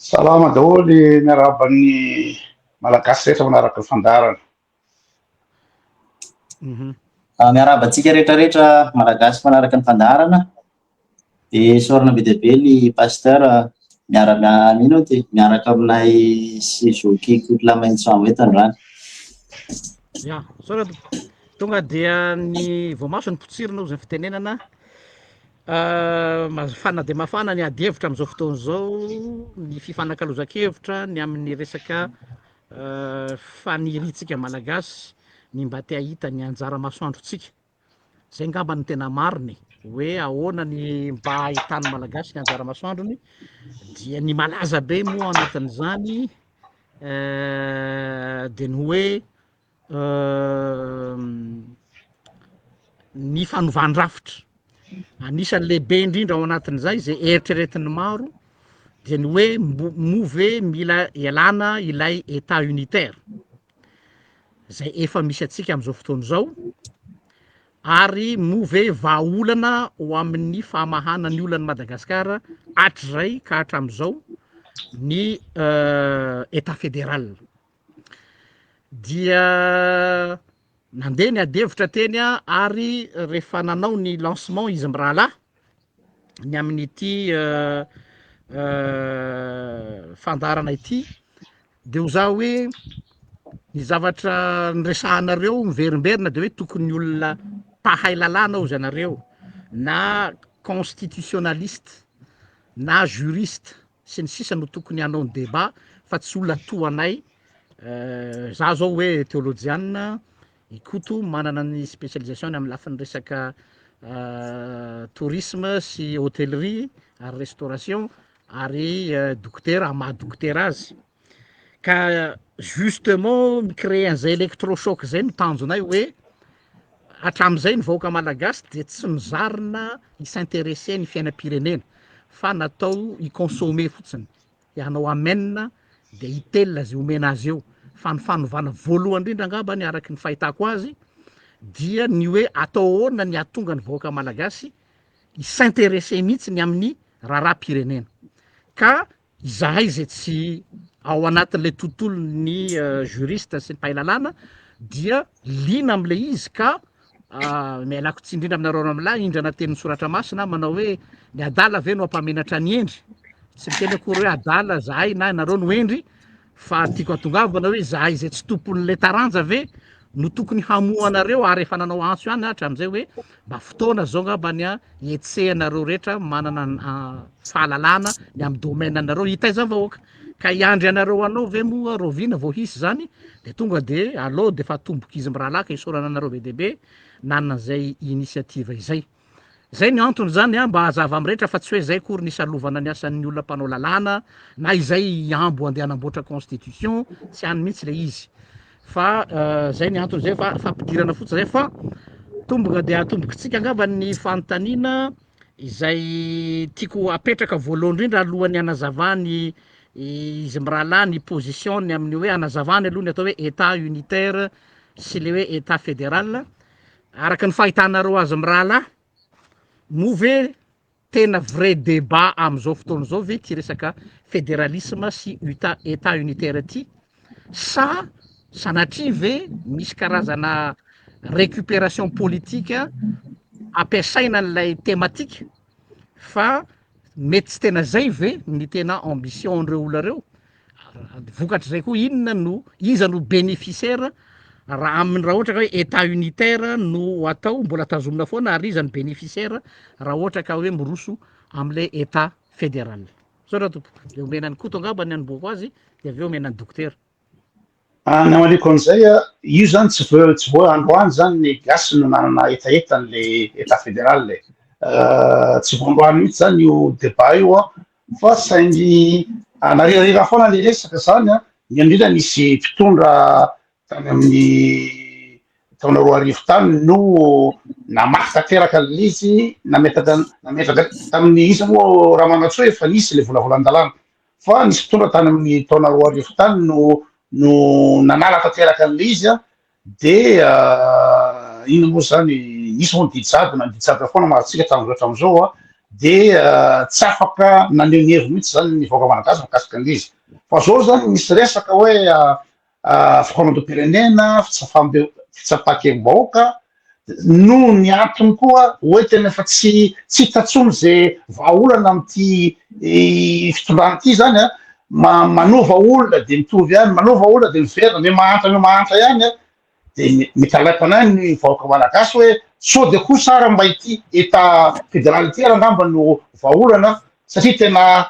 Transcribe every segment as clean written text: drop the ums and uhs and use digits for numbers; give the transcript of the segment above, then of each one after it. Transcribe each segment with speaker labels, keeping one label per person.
Speaker 1: Salama daholo, miarahaba ny Malagasy rehetra manaraka ny fandaharana.
Speaker 2: Miarahaba antsika rehetrarehetra Malagasy manaraka ny fandaharana. Dia isaorana be dia be ny pasteur miara mino ty miaraka aminay sy Zoky Koto Lamaintsoa eto androany.
Speaker 3: Ya, saotra tompoko. Tonga dia ny voamaso ny potsirina hozy ny fitenenana. Mafana dia mafana ny ady hevitra amin'izao fotoana izao, ny fifanakalozan-kevitra ny amin'ny resaka faniriantsika Malagasy ny mba te hahita ny anjara masoandrontsika. Izay angamba no tena marina e, hoe ahoana ny mba ahitan'ny Malagasy ny anjara masoandrony, dia ny malaza be moa anatin'izany dia ny hoe ny fanovan-drafitra. Anisan'ny lehibe indrindra ao anatin'izay izay eritreretin'ny maro dia ny hoe moa ve mila ialana ilay état unitaire zay efa misy antsika amin'izao fotoana izao ary moa ve vahaolana ho amin'ny famahana ny olan'i Madagasikara hatrizay ka hatramin'izao ny état fédéral. Dia nandeha ny adihevitra teny ary rehefa nanao ny lancement izy mirahalahy ny amin'ity fandaharana ity de ho za hoe ny zavatra niresahanareo miverimberina de hoe tokony olona mpahay lalàna hozy anareo na constitutionnaliste na juriste sy ny sisa no tokony hanao ny débat fa tsy olona toa anay, za zao hoe teolojianina, i Koto manana ny spécialisation-ny amin'ny lafiny resaka tourisme sy hôtellerie ary restauration ary dokotera amin'ny maha dokotera azy, ka justement mi-créer an'izay électrochoc zay no tanjonay hoe Hatramin'izay ny vahoaka malagasy dia tsy nozarina hi-s'intéresser ny fiainam-pirenena fa natao hi-consommer fotsiny, hanao amen dia hitelina izay omena azy eo. Fa ny fanovana voalohany indrindra angambany araka ny fahitako azy dia ny hoe atao ahoana ny hahatonga ny vahoaka malagasy hi-s'intéresser mihitsy ny amin'ny raharaham-pirenena. Ka Izahay izay tsy ao anatin'ilay tontolon'ny juriste sy ny mpahay lalàna dia liana amin'ilay izy ka mialako tsiny indrindra aminareo ramalahy, indrana tenin'ny soratra masina aho manao hoe ny adala ve no hampamenatra ny hendry? Tsy miteny akory hoe adala zahay na ianareo no hendry fa tiako hatongavana hoe izahay izay tsy tompon'ilay taranja ve no tokony hamoha anareo ary efa nanao antso ihany aho hatramin'izay hoe Mba fotoana zao ngambany a hihetsehanareo rehetra manana fahalalana ny amin'ny domaine anareo hitaiza vahoaka. Ka hiandry anareo hanao ve moa rahoviana vao hisy zany de tonga de alou de efa atombok'izy mirahalahy ka isaorana anareo be dia be nanana an'izay initiative izay. Zay ny antony zany a mba hazava amin'ny rehetra fa tsy hoe zay akory ny hisalovana ny asan'ny olona mpanao lalàna na izay hihambo andeha hanamboatra constitution, tsy any mihitsy le izy. Fa zay ny antony zay fa fampidirana fotsiny zay fa tombonga dia atombokitsika angamba ny fanontaniana izay tiako apetraka voalohany indrindra alohan'ny hanazavany izy mirahalahy ny position ny amin'ny hoe hanazavany aloha ny atao hoe état unitaire sy le hoe état fédéral araka ny fahitanareo azy mirahalahy moa ve Tena vrai débat amin'izao fotoana izao ve ity resaka fédéralisme sy uta état unitaire ity sa sanatria ve misy karazana récupération politique ampiasaina an'ilay thématique fa mety tsy tena zay ve ny tena ambition n'ireo olona ireo? Vokatr'izay koa inona no iza no bénéficiaire raha amin'ny raha ohatra ka hoe état unitaire no ho atao mbola tazomina foana ary iza no bénéficiaire raha ohatra ka hoe miroso am'le état fédéral. Misaotra tompoko. De omena an'i Koto angamba ny hanombohako azy de avy eo omena an'i Dokotera.
Speaker 1: Ah, ny hamaliako an'izay, io zany tsy vao tsy vao androany zany ny gasy no nanana hetaheta an'le état fédéral e. Tsy vao androany mihitsy zany io débat io an, fa saingy narirarira foana le resaka zany an, indrindra indrindra nisy mpitondra tany amin'ny taona 2000 tany no namaky tanteraka an'ilay izy, nametaka nametraka tamin'ny iza moa Ramanantsoa efa nisy le volavolan-dalàna fa nisy mpitondra tany amin'ny taona 2000 tany no no nanala tanteraka an'ilay izy an, de inona moa zany, nisy moa ny didy jadona, ny didy jadona foana mahazo antsika hatramin'izao hatramin'izao an. De tsy afaka naneho ny heviny mihitsy zany ny vahoaka malagasy mikasika an'ilay izy. Fa zao zany misy resaka hoe fikaonandoham-pirenena, fitsapam-kerim-bahoaka, noho ny antony koa hoe tena efa tsy tsy hita intsony ze vahaolana amin'ity fitondrana ity zany an, manova olona de mitovy ihany, manova olona de miverina, miha mahantra miha mahantra ihany an, de mety alaim-panahy ny vahoaka malagasy hoe sao de kosa ary mba ity Etat fédéral ity ary angamba no vahaolana satria tena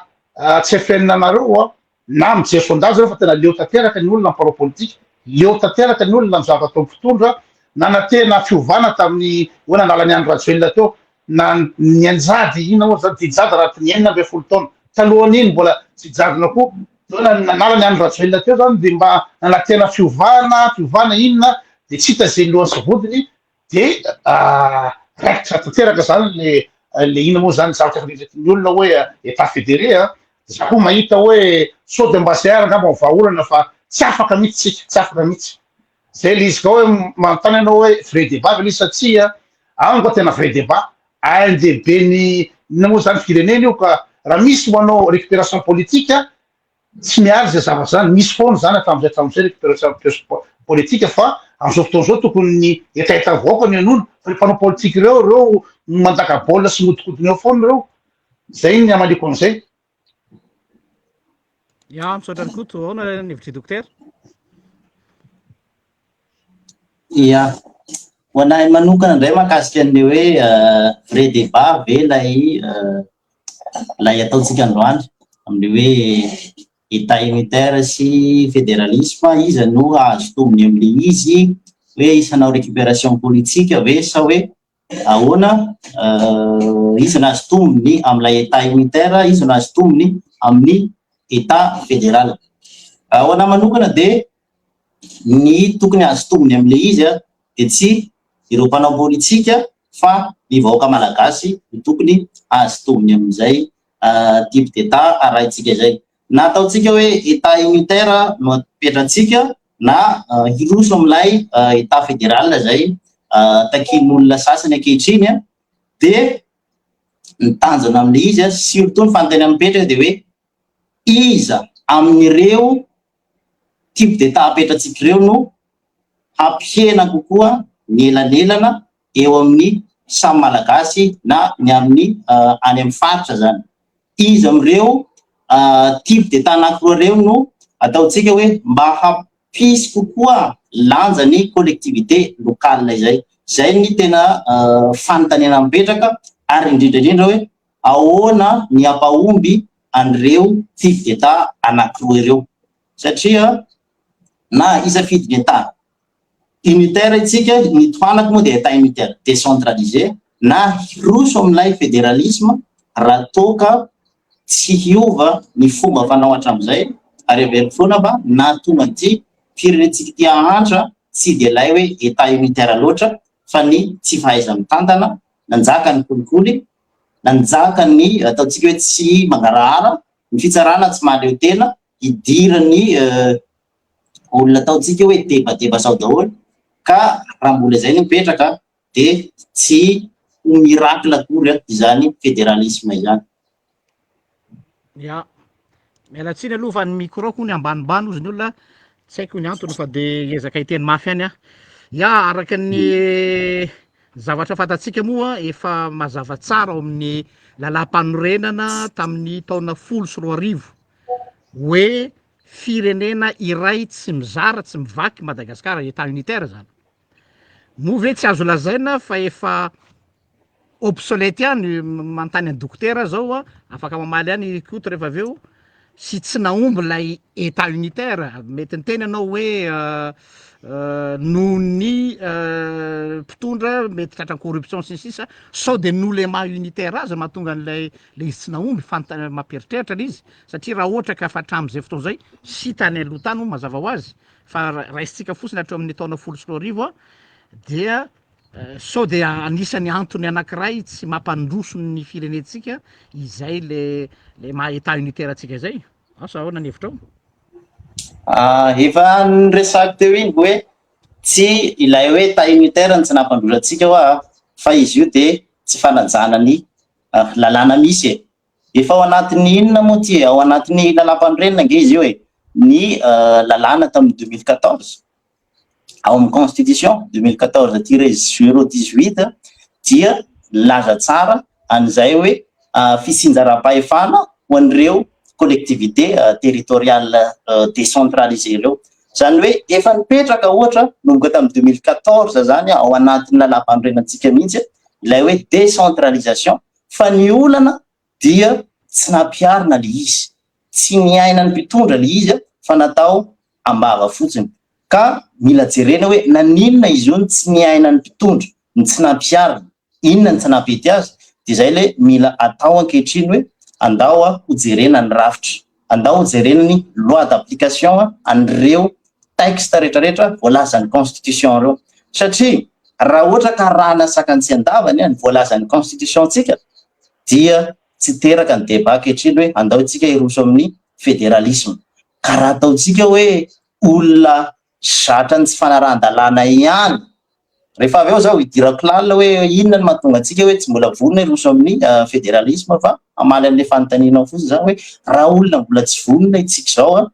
Speaker 1: tsy afenina anareo an, na mijery sondage nareo fa tena leo tanteraka ny olona mpanao politika, leo tanteraka ny olona amin'ny zavatra ataon'ny mpitondra, nanantena fiovana tamin'ny hoe nanala an'i Andry Rajoelina teo, na nianjady inona moa zany didy jadona anatin'ny 16 taona, talohan'iny mbola tsy jadona koa, teo nanala an'i Andry Rajoelina teo zany de mba nanantena fiovana, fiovana inona, de tsy hita izay lohany sy vodiny, de raikitra tanteraka zany le le inona moa zany zavatra efa noeritreretin'ny olona hoe état fédéré a, za koa mahita hoe sao de mba zay ary angamba ny vahaolana fa tsy afaka mihitsy tsika, tsy afaka mihitsy. Zay le izy ka hoe manontany ianao hoe vrai débat ve le izy sa tsia, amiko tena vrai débat, ain-dehiben'ny inona moa zany firenena io ka raha misy manao récupération politique Tsy miala izay zavatra izany, misy foana izany hatramin'izay hatramin'izay récupération politique fa amin'izao fotoana izao tokony ny hetaheta vahoaka no henoina fa ny mpanao politique ireo ireo mandaka baolina sy mihodinkodina eo foana ireo. Izay ny hamaliako an'izay.
Speaker 3: Ya, misaotra an'i Koto. Ahoana ny hevitr'i Dokotera?
Speaker 2: Ya, ho an'ahy manokana indray mahakasika an'ilay hoe vrai débat ve ilay ilay ataontsika androany amin'ilay hoe état unitaire sy fédéralisme, iza no hahazo tombony amin'ilay izy, hoe hisy hanao récupération politique ve sa hoe ahoana, iza no hahazo tombony amin'ilay état unitaire, iza no hahazo tombony amin'ny état fédéral. Ho an'ahy manokana dia ny tokony hahazo tombony amin'ilay izy dia tsy ireo mpanao politika fa ny vahoaka malagasy no tokony hahazo tombony amin'izay type d'état arahintsika izay. Na ataontsika hoe état unitaire no apetratsika na hiroso amin'ilay état fédéral izay takian'olona sasany ankehitriny dia ny tanjona amin'ilay izy surtout ny fanontaniana mipetraka dia hoe iza amin'ireo type d'état apetratsika ireo no hampihena kokoa ny elanelana eo amin'ny samy Malagasy na ny amin'ny any amin'ny faritra izany. Iza amin'ireo type d'état anankiroa ireo no ataontsika hoe mba hampisy kokoa lanja ny collectivité locale izay. Izay ny tena fanontaniana mipetraka ary indrindra indrindra hoe ahoana ny hampahomby an'ireo type d'état anankiroa ireo satria na hisafidy ny état unitaire isika, ny tohanako moa dia état unitaire décentralisé na hiroso amin'ilay fédéralisme raha toa ka tsy hiova ny fomba fanao hatramin'izay ary heveriko foana fa nahatonga an'ity firenentsika ity hahantra tsy dia ilay hoe état unitaire loatra fa ny tsy fahaiza-mitantana, nanjaka ny kolikoly, nanjaka ny ataontsika hoe tsy mangarahara, ny fitsarana tsy mahaleo tena, idiran'ny olona ataontsika hoe debadeba zao daholo ka raha mbola izay no mipetraka dia tsy ho miracle akory izany fédéralisme izany.
Speaker 3: Ya, miala tsiny aloha fa ny micro-ko ny ambanimbany ozy ny olona, tsy haiko ny antony fa de hiezaka hiteny mafy ihany aho. Ya, araka ny zavatra fantatsika moa efa mazava tsara ao amin'ny lalàmpanorenana tamin'ny taona 2010 hoe firenena iray tsy mizara tsy mivaky Madagasikara, état unitaire zany. Moa ve tsy azo lazaina fa efa obsolète ihany, manontany an'i dokotera zao a, afaka mamaly ihany i Koto rehefa avy eo, sy tsy nahomby ilay état unitaire, mety niteny ianao hoe noho ny mpitondra mety tratran'ny corruption sy ny sisa, sao de noho le maha unitaire azy mahatonga an'ilay le izy tsy nahomby, fanta- mampieritreritra le izy, satria raha ohatra ka efa hatramin'izay fotoana izay, sy tany aloha tany moa mazava ho azy, fa raisintsika fotsiny hatreo amin'ny taona 2010 a, dia Sao dia anisan'ny antony anankiray tsy mampandroso ny firenentsika izay le le maha état unitaire antsika izay? Asa ahoana ny hevitrao?
Speaker 2: Ah, efa niresako teo iny hoe tsy ilay hoe état unitaire no tsy nampandroso antsika hoa fa izy io dia tsy fanajana ny. lalàna misy e. Efa ao anatin'ny inona moa ity e? Ao anatin'ny lalàmpanorenana ange izy io e. Ny lalàna tamin'ny 2014, ao amin'ny constitution 2014-018 dia nilaza tsara an'izay hoe fitsinjaram-pahefana ho an'ireo collectivité territoriale décentralisée ireo. Izany hoe efa nipetraka ohatra nanomboka tamin'ny 2014 izany ao anatin'ny lalàmpanorenantsika mihitsy ilay hoe décentralisation fa ny olana dia tsy nampiharina ilay izy, tsy niainan'ny mpitondra ilay izy fa natao am-bava fotsiny. Ka mila jerena hoe naninona izy io no tsy niainan'ny mpitondra, no tsy nampiharina, inona no tsy nampety azy, dia izay ilay mila atao ankehitriny hoe andao ho jerena ny rafitra, andao ho jerena ny loi d'application an'ireo texte rehetrarehetra voalazan'ny constitution ireo. Satria raha ohatra ka arahana sakany sy andavany ny voalazan'ny constitution-tsika dia tsy teraka ny débat ankehitriny hoe andao isika hiroso amin'ny fédéralisme. Ka raha ataontsika hoe olona zatra ny tsy fanarahan-dalàna ihany, rehefa avy eo zao hidirako lalina hoe inona no mahatonga antsika hoe tsy mbola vonona hiroso amin'ny fédéralisme fa hamaly an'ilay fanontanianao fotsiny zany hoe raha olona mbola tsy vonona isika izao an,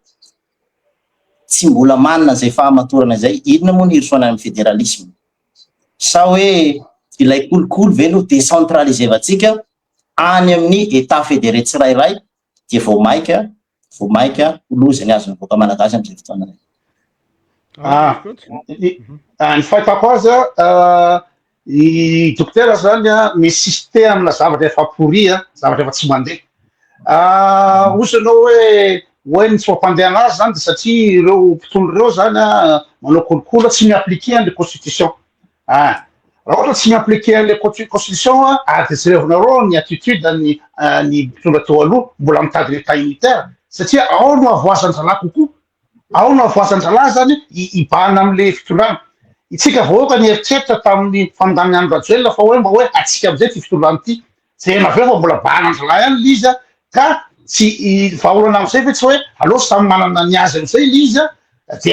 Speaker 2: tsy mbola manana izay fahamatorana izay, inona moa no hirosoana amin'ny fédéralisme? Sa hoe ilay kolikoly ve no décentraliser-vantsika any amin'ny État fédéré tsirairay dia vao maika vao maika ho loza ny azon'ny vahoaka malagasy amin'izay fotoana izay.
Speaker 1: Ah, ny fahitako azy a, i dokotera zany a mi-insister amina zavatra efa pourri a, zavatra efa tsy mandeha. Ah, ozy ianao hoe hoe ny tsy mampandeha anazy zany de satria ireo mpitondra ireo zany a manao kolikoly tsy mi-appliquer an'le constitution. Ah, raha ohatra tsy mi-appliquer an'le constitution a, ary de jerevinareo ny attitude ny ny mpitondra teo aloha mbola mitady l'état unitaire satria ao no avoazan-drahalahy kokoa. Ao no avoazan-drahalahy zany hibahana amin'le fitondrana. Itsika vahoaka nieritreritra tamin'ny fanonganan'i Andry Rajoelina fa hoe mba hoe atsika amizay ty fitondrana ity. Jerena avy eo fa mbola bahanan-drahalahy ihany le izy ka tsy vahaolana amizay ve tsy hoe aleo samy manana ny azy amizay le izy de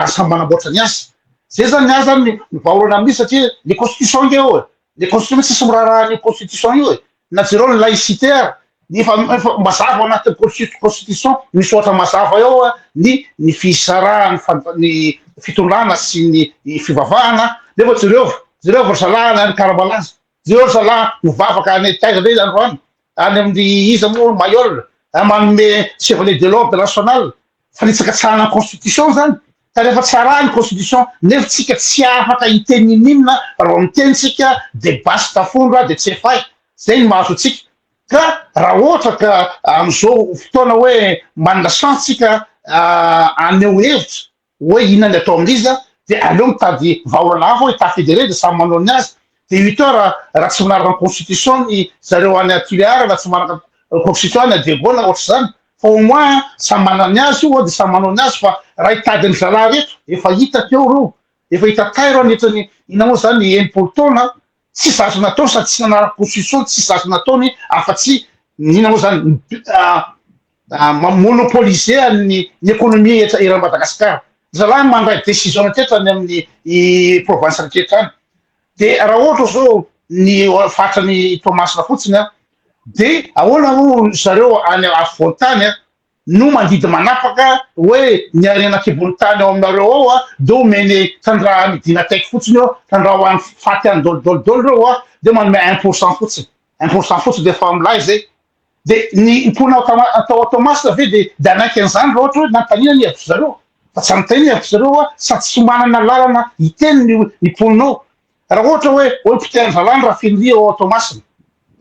Speaker 1: samy manamboatra ny azy. Zay zany ny ahy zany ny vahaolana amin'izy satria le constitution nge eo e. Le constitution tsisy miraharaha an'io constitution io e. Na jereo ny laïcité ary, efa efa mazava ao anatin'ny constitution, misy ohatra mazava eo ny ny fisarahan'ny ny fitondrana sy ny fivavahana, nefa jereo, jereo ry zalahy any Karamalaza, jereo ry zalahy mivavaka any taiza indray androany, any amin'ny iza moa Mayol, manome chevalier de l'ordre national, fanitsakitsahana ny constitution zany, ka rehefa tsy araha ny constitution nefa tsika tsy afaka hiteny ninoninona raha vao miteny tsika de basy tafondro de tsy efahy, zay ny mahazo antsika, ka raha ohatra ka amizao fotoana hoe manana chance tsika haneho hevitra hoe inona ny atao amin'iza de aleo mitady vahaolana hafa hoe état fédéré de samy manao ny azy de huit heures raha tsy manaraka ny constitution ny zareo any Tuléar na tsy manaraka constitution any Diego na ohatr'izany fa au moins samy manana ny azy io de samy manao ny azy fa raha hitady ny zalahy reto efa hita teo reo efa hita tay reo nentiny inona moa zany 60 taona tsisy azo natao sady tsy nanaraka constitution tsisy azo nataony afa-tsy inona moa zany monopoliser ny ny économie eto eran'i Madagasikara. Zalahy mandray décision teto any amin'ny province rehetra any. De raha ohatra zao ny faritra ny Toamasina fotsiny a, de ahoana moa zareo any afovoan-tany a no mandidy manapaka hoe ny harena an-kibon'ny tany ao aminareo ao a de omeny trandrahan'ny Dynatec fotsiny eo, trandraho any faty any daholo daholo daholo reo a, de manome 1% fotsiny, 1% fotsiny de efa milay zay. De ny mponina ao Tama- tao Toamasina ve de de hanaiky an'izany raha ohatra hoe nanontaniana ny hevitry zareo? Fa tsy anontaniana ny hevitry zareo hoa sady tsy manana lalana hiteny ny ny mponina ao. Raha ohatra hoe hoe potehan-drahalahy ny raffinerie ao Toamasina,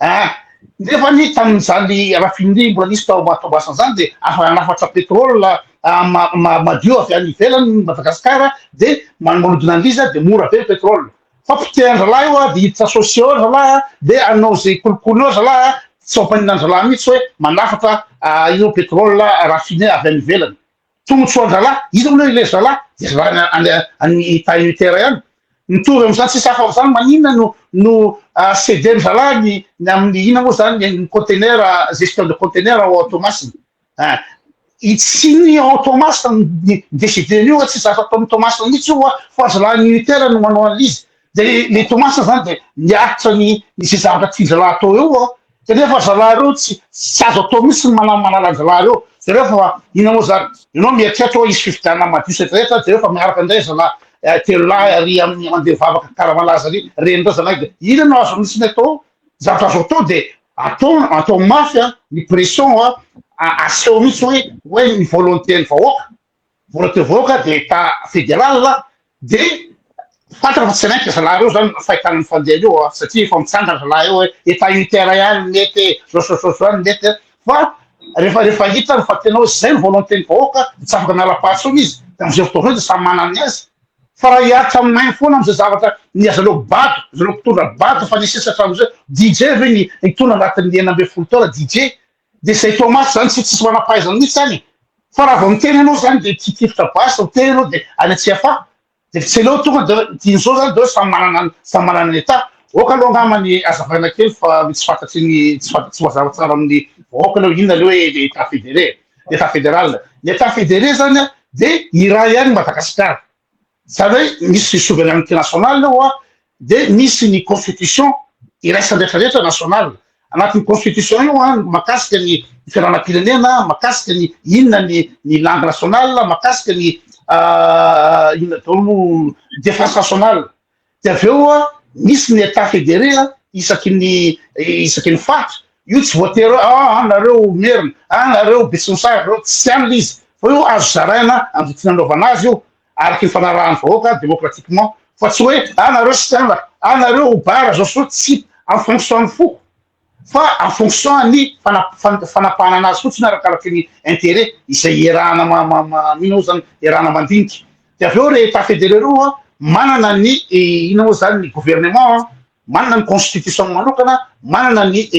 Speaker 1: ah, nefa ny tamin'izany raffinerie mbola nisy tao Toamasina izany de afaka hanafatra pétrole ma- ma- madio avy any ivelany Madagasikara de manodina an'izy de mora be ny pétrole. Fa potehan-drahalahy io a, de hiditra associé eo zalahy a, de hanao ze kolikoly eo zalahy a, tsy mampaninona an-drahalahy mihitsy hoe manafatra io pétrole raffiné avy any ivelany. Tombotsoan-drahalahy, iza moa ilay zalahy? De zalahy any any état unitaire ihany. Mitovy amin'izany tsisy hafa amin'izany, maninona no no céder-ny zalahy ny ny amin'ny inona moa zany ny conteneur, gestion de conteneur ao Toamasina. Ah, tsy ny ao Toamasina no mi-décider an'io, tsy zavatra ataon'i Toamasina mihitsy io fa zalahy militaire no manao an'izy. De le Toamasina zany de miaritra ny ny ze zavatra tian-drahalahy atao eo. Kanefa zalahy reo tsy tsy azo atao mihitsy ny manala manala anzalahy reo. Jereo fa inona moa zany, ianao mieritreritra hoe hisy fifidianana madio sy rehetra, jereo fa miaraka indray zalahy telolahy ary amin'ny mandeha mivavaka Karamalaza ary reny reo zalahy de inona no azo mihitsy ny atao? Zavatra azo atao de atao atao mafy a ny pression a aseho mihitsy hoe hoe ny volonté ny vahoaka. Volonté vahoaka de état fédéral de fantatra fa tsy hanaiky zalahy reo zany fahitana ny fandehany eo a, satria efa mitsangana zalahy eo hoe état unitaire ihany mety e, zao sy zao sy zao ihany mety e, fa rehefa rehefa hitany fa tena hoe zay ny volonté ny vahoaka de tsy afaka miala pas intsony izy, de am'zay fotoana zay de samy manana ny azy, fa raha hiaritra main foana am'zay zavatra ny azaleo bado, zareo mpitondra bado fa nisesy hatramin'izay, DJ ve ny nitondra anatin'ny 16 taona DJ, De zay Thomas zany tsy tsisy manampahaizana mihitsy zany e! Fa raha vao miteny ianao zany de titifitra basy, miteny ianao de any Tsiafahy, de tsy aleo tonga de dieny zao zany de hoe samy manana samy manana ny état. Ok aloha angamba ny azavaina kely fa tsy fantatry ny tsy fanta tsy mazava tsara amin'ny vahoaka aloha inona le hoe état fédéré, état fédéral. Ny état fédéré zany a de iray ihany Madagasikara. Zany hoe misy souveraineté nationale eo a, de misy ny constitution iraisan'ny rehetra rehetra nationale. Anatin'ny constitution io a, mahakasika ny fiaranam-pirenena, mahakasika ny inona ny ny langue nationale, mahakasika ny inona daholo moa défense nationale. De avy eo a, misy ny état fédéré a, isaky ny isaky ny faritra, io tsy voatery hoe ah nareo merina, ah nareo betsimisaraka, reo tsy any le izy, fa io azo zaraina am'zay tiana anaovana azy io, araky ny fanarahan'ny vahoaka démocratiquement, fa tsy hoe ah nareo sitrana, ah nareo bara zao sy zao, tsy en fonction ny foko, fa en fonction ny fanapahana anazy fotsiny arakaraky ny intérêt izay iarahana ma ma ma ino moa zany iarahana mandinika. De avy eo re état fédéré reo a manana ny ino moa zany ny gouvernement manana ny constitution manokana, manana ny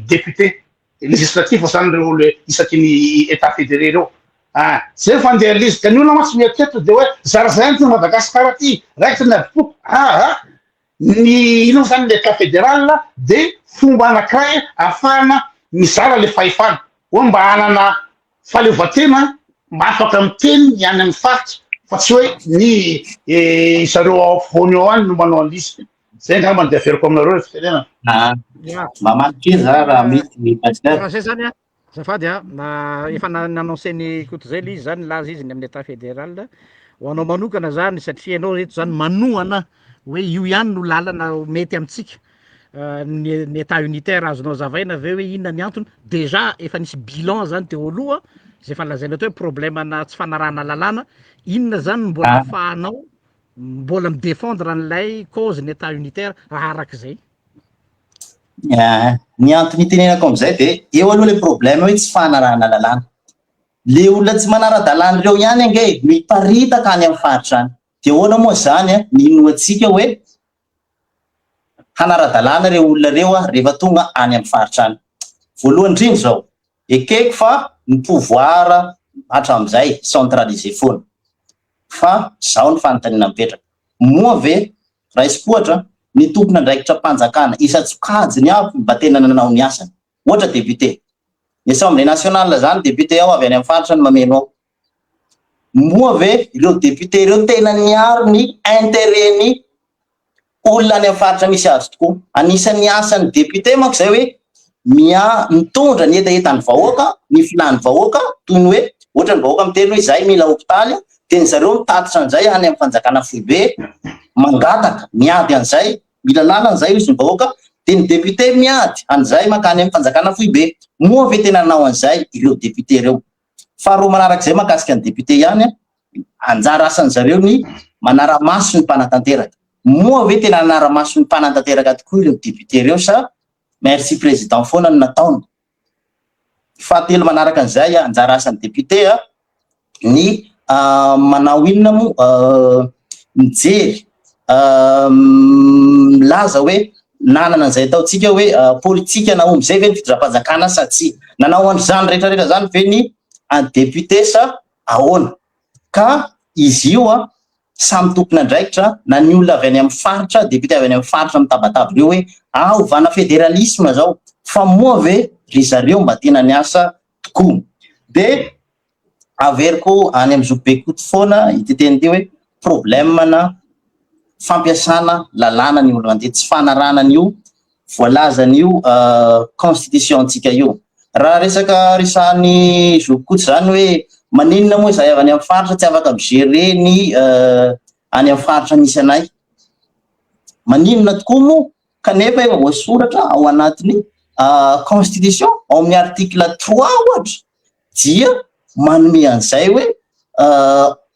Speaker 1: député législatif zany reo le isaky ny état fédéré reo. Ah, zay fandeha le izy. Ka ny olona mantsy mieritreritra de hoe zarazaraina ty Madagasikara ty, raikitra ny adim-poko. Ah ah, Ny inona moa zany ny état fédéral de fomba anakiray ahafahana mizara le fahefana hoe mba hanana fahaleovantena mba afaka miteny ny any amin'ny faritra fa tsy hoe ny zareo ao afovoany ao any no manao an'izy. Zay angamba no de averiko aminareo le fitenenana.
Speaker 2: Ah, mamaly kely za raha mety Pasteur.
Speaker 3: Raha zay zany a, Azafady a, na efa na-annoncé-n'i Koto zay le izy zany, nilaza izy ny amin'ny état fédéral, ho anao manokana zany satria ianao eto zany manohana hoe io ihany no lalana mety amintsika, ny ny état unitaire azonao azavaina ve hoe inona ny antony, déjà efa nisy bilan zany teo aloha zay efa lazaina teo hoe problème-na tsy fanarahana lalàna, inona zany no mbola ahafahanao mbola mi-défendre an'ilay cause ny état unitaire raha arak'izay?
Speaker 2: Ny antony itenenako amin'izay dia eo aloha ilay problème hoe tsy fanarahana lalàna. Le olona tsy manara-dalàna ireo ihany ange no hiparitaka any amin'ny faritra any. Dia ahoana moa izany ny inoantsika hoe hanara-dalàna ireo olona ireo rehefa tonga any amin'ny faritra any. Voalohany indrindra izao, ekeko fa ny pouvoir hatramin'izay centralisé foana. Fa izao ny fanontaniana mipetraka, moa ve Raisiko ohatra, ny tompon'andraikitra-panjakana isan-tsokajiny avy mba tena nanao ny asany. Ohatra député. Ny assemblée nationale izany député ao avy any amin'ny faritra no mameno ao. Moa ve ireo député ireo tena niaro ny intérêt-ny olona any amin'ny faritra misy azy tokoa? Anisan'ny asan'ny député manko izay hoe mia mitondra ny hetahetan'ny vahoaka, ny filàn'ny vahoaka, toy ny hoe ohatra ny vahoaka miteny hoe izahay mila hopitaly, dia ny zareo mitatitra an'izay any amin'ny fanjakana foibe, mangataka, miady an'izay, mila lalana izay hozy ny vahoaka, dia ny député miady an'izay mankany amin'ny fanjakana foibe. Moa ve tena nanao an'izay ireo député ireo? Faharoa manarak'izay mahakasika ny député ihany, anjara asan'ny zareo ny manara-maso ny mpanatanteraka. Moa ve tena nanara-maso ny mpanatanteraka tokoa ireo député ireo sa Merci président foana no nataony. Fahatelo manaraka an'izay, anjara asan'ny député ny manao inona moa, mijery, milaza hoe nanana an'izay ataontsika hoe politika nahomby izay ve ny fitondram-panjakana sa tsia. Nanao an'izany rehetra rehetra izany ve ny député sa ahoana. Ka izy io samy tompon'andraikitra na ny olona avy any amin'ny faritra, député avy any amin'ny faritra mitabataba ireo hoe ah ovana fédéralisme zao fa moa ve ry zareo mba tena niasa tokoa. De averiko any amin'ny zokibe Koto foana ity teny ity hoe problème-na fampiasana lalàna ny olona, dia tsy fanarahana an'io. voalazan'io constitution-ntsika io. Raha resaka resahan'i Zoky Koto izany hoe maninona moa izahay avy any amin'ny faritra tsy afaka mi-gérer ny any amin'ny faritra misy anay. Maninona tokoa moa kanefa efa voasoratra ao anatin'ny constitution ao amin'ny article 3 ohatra dia manome an'izay hoe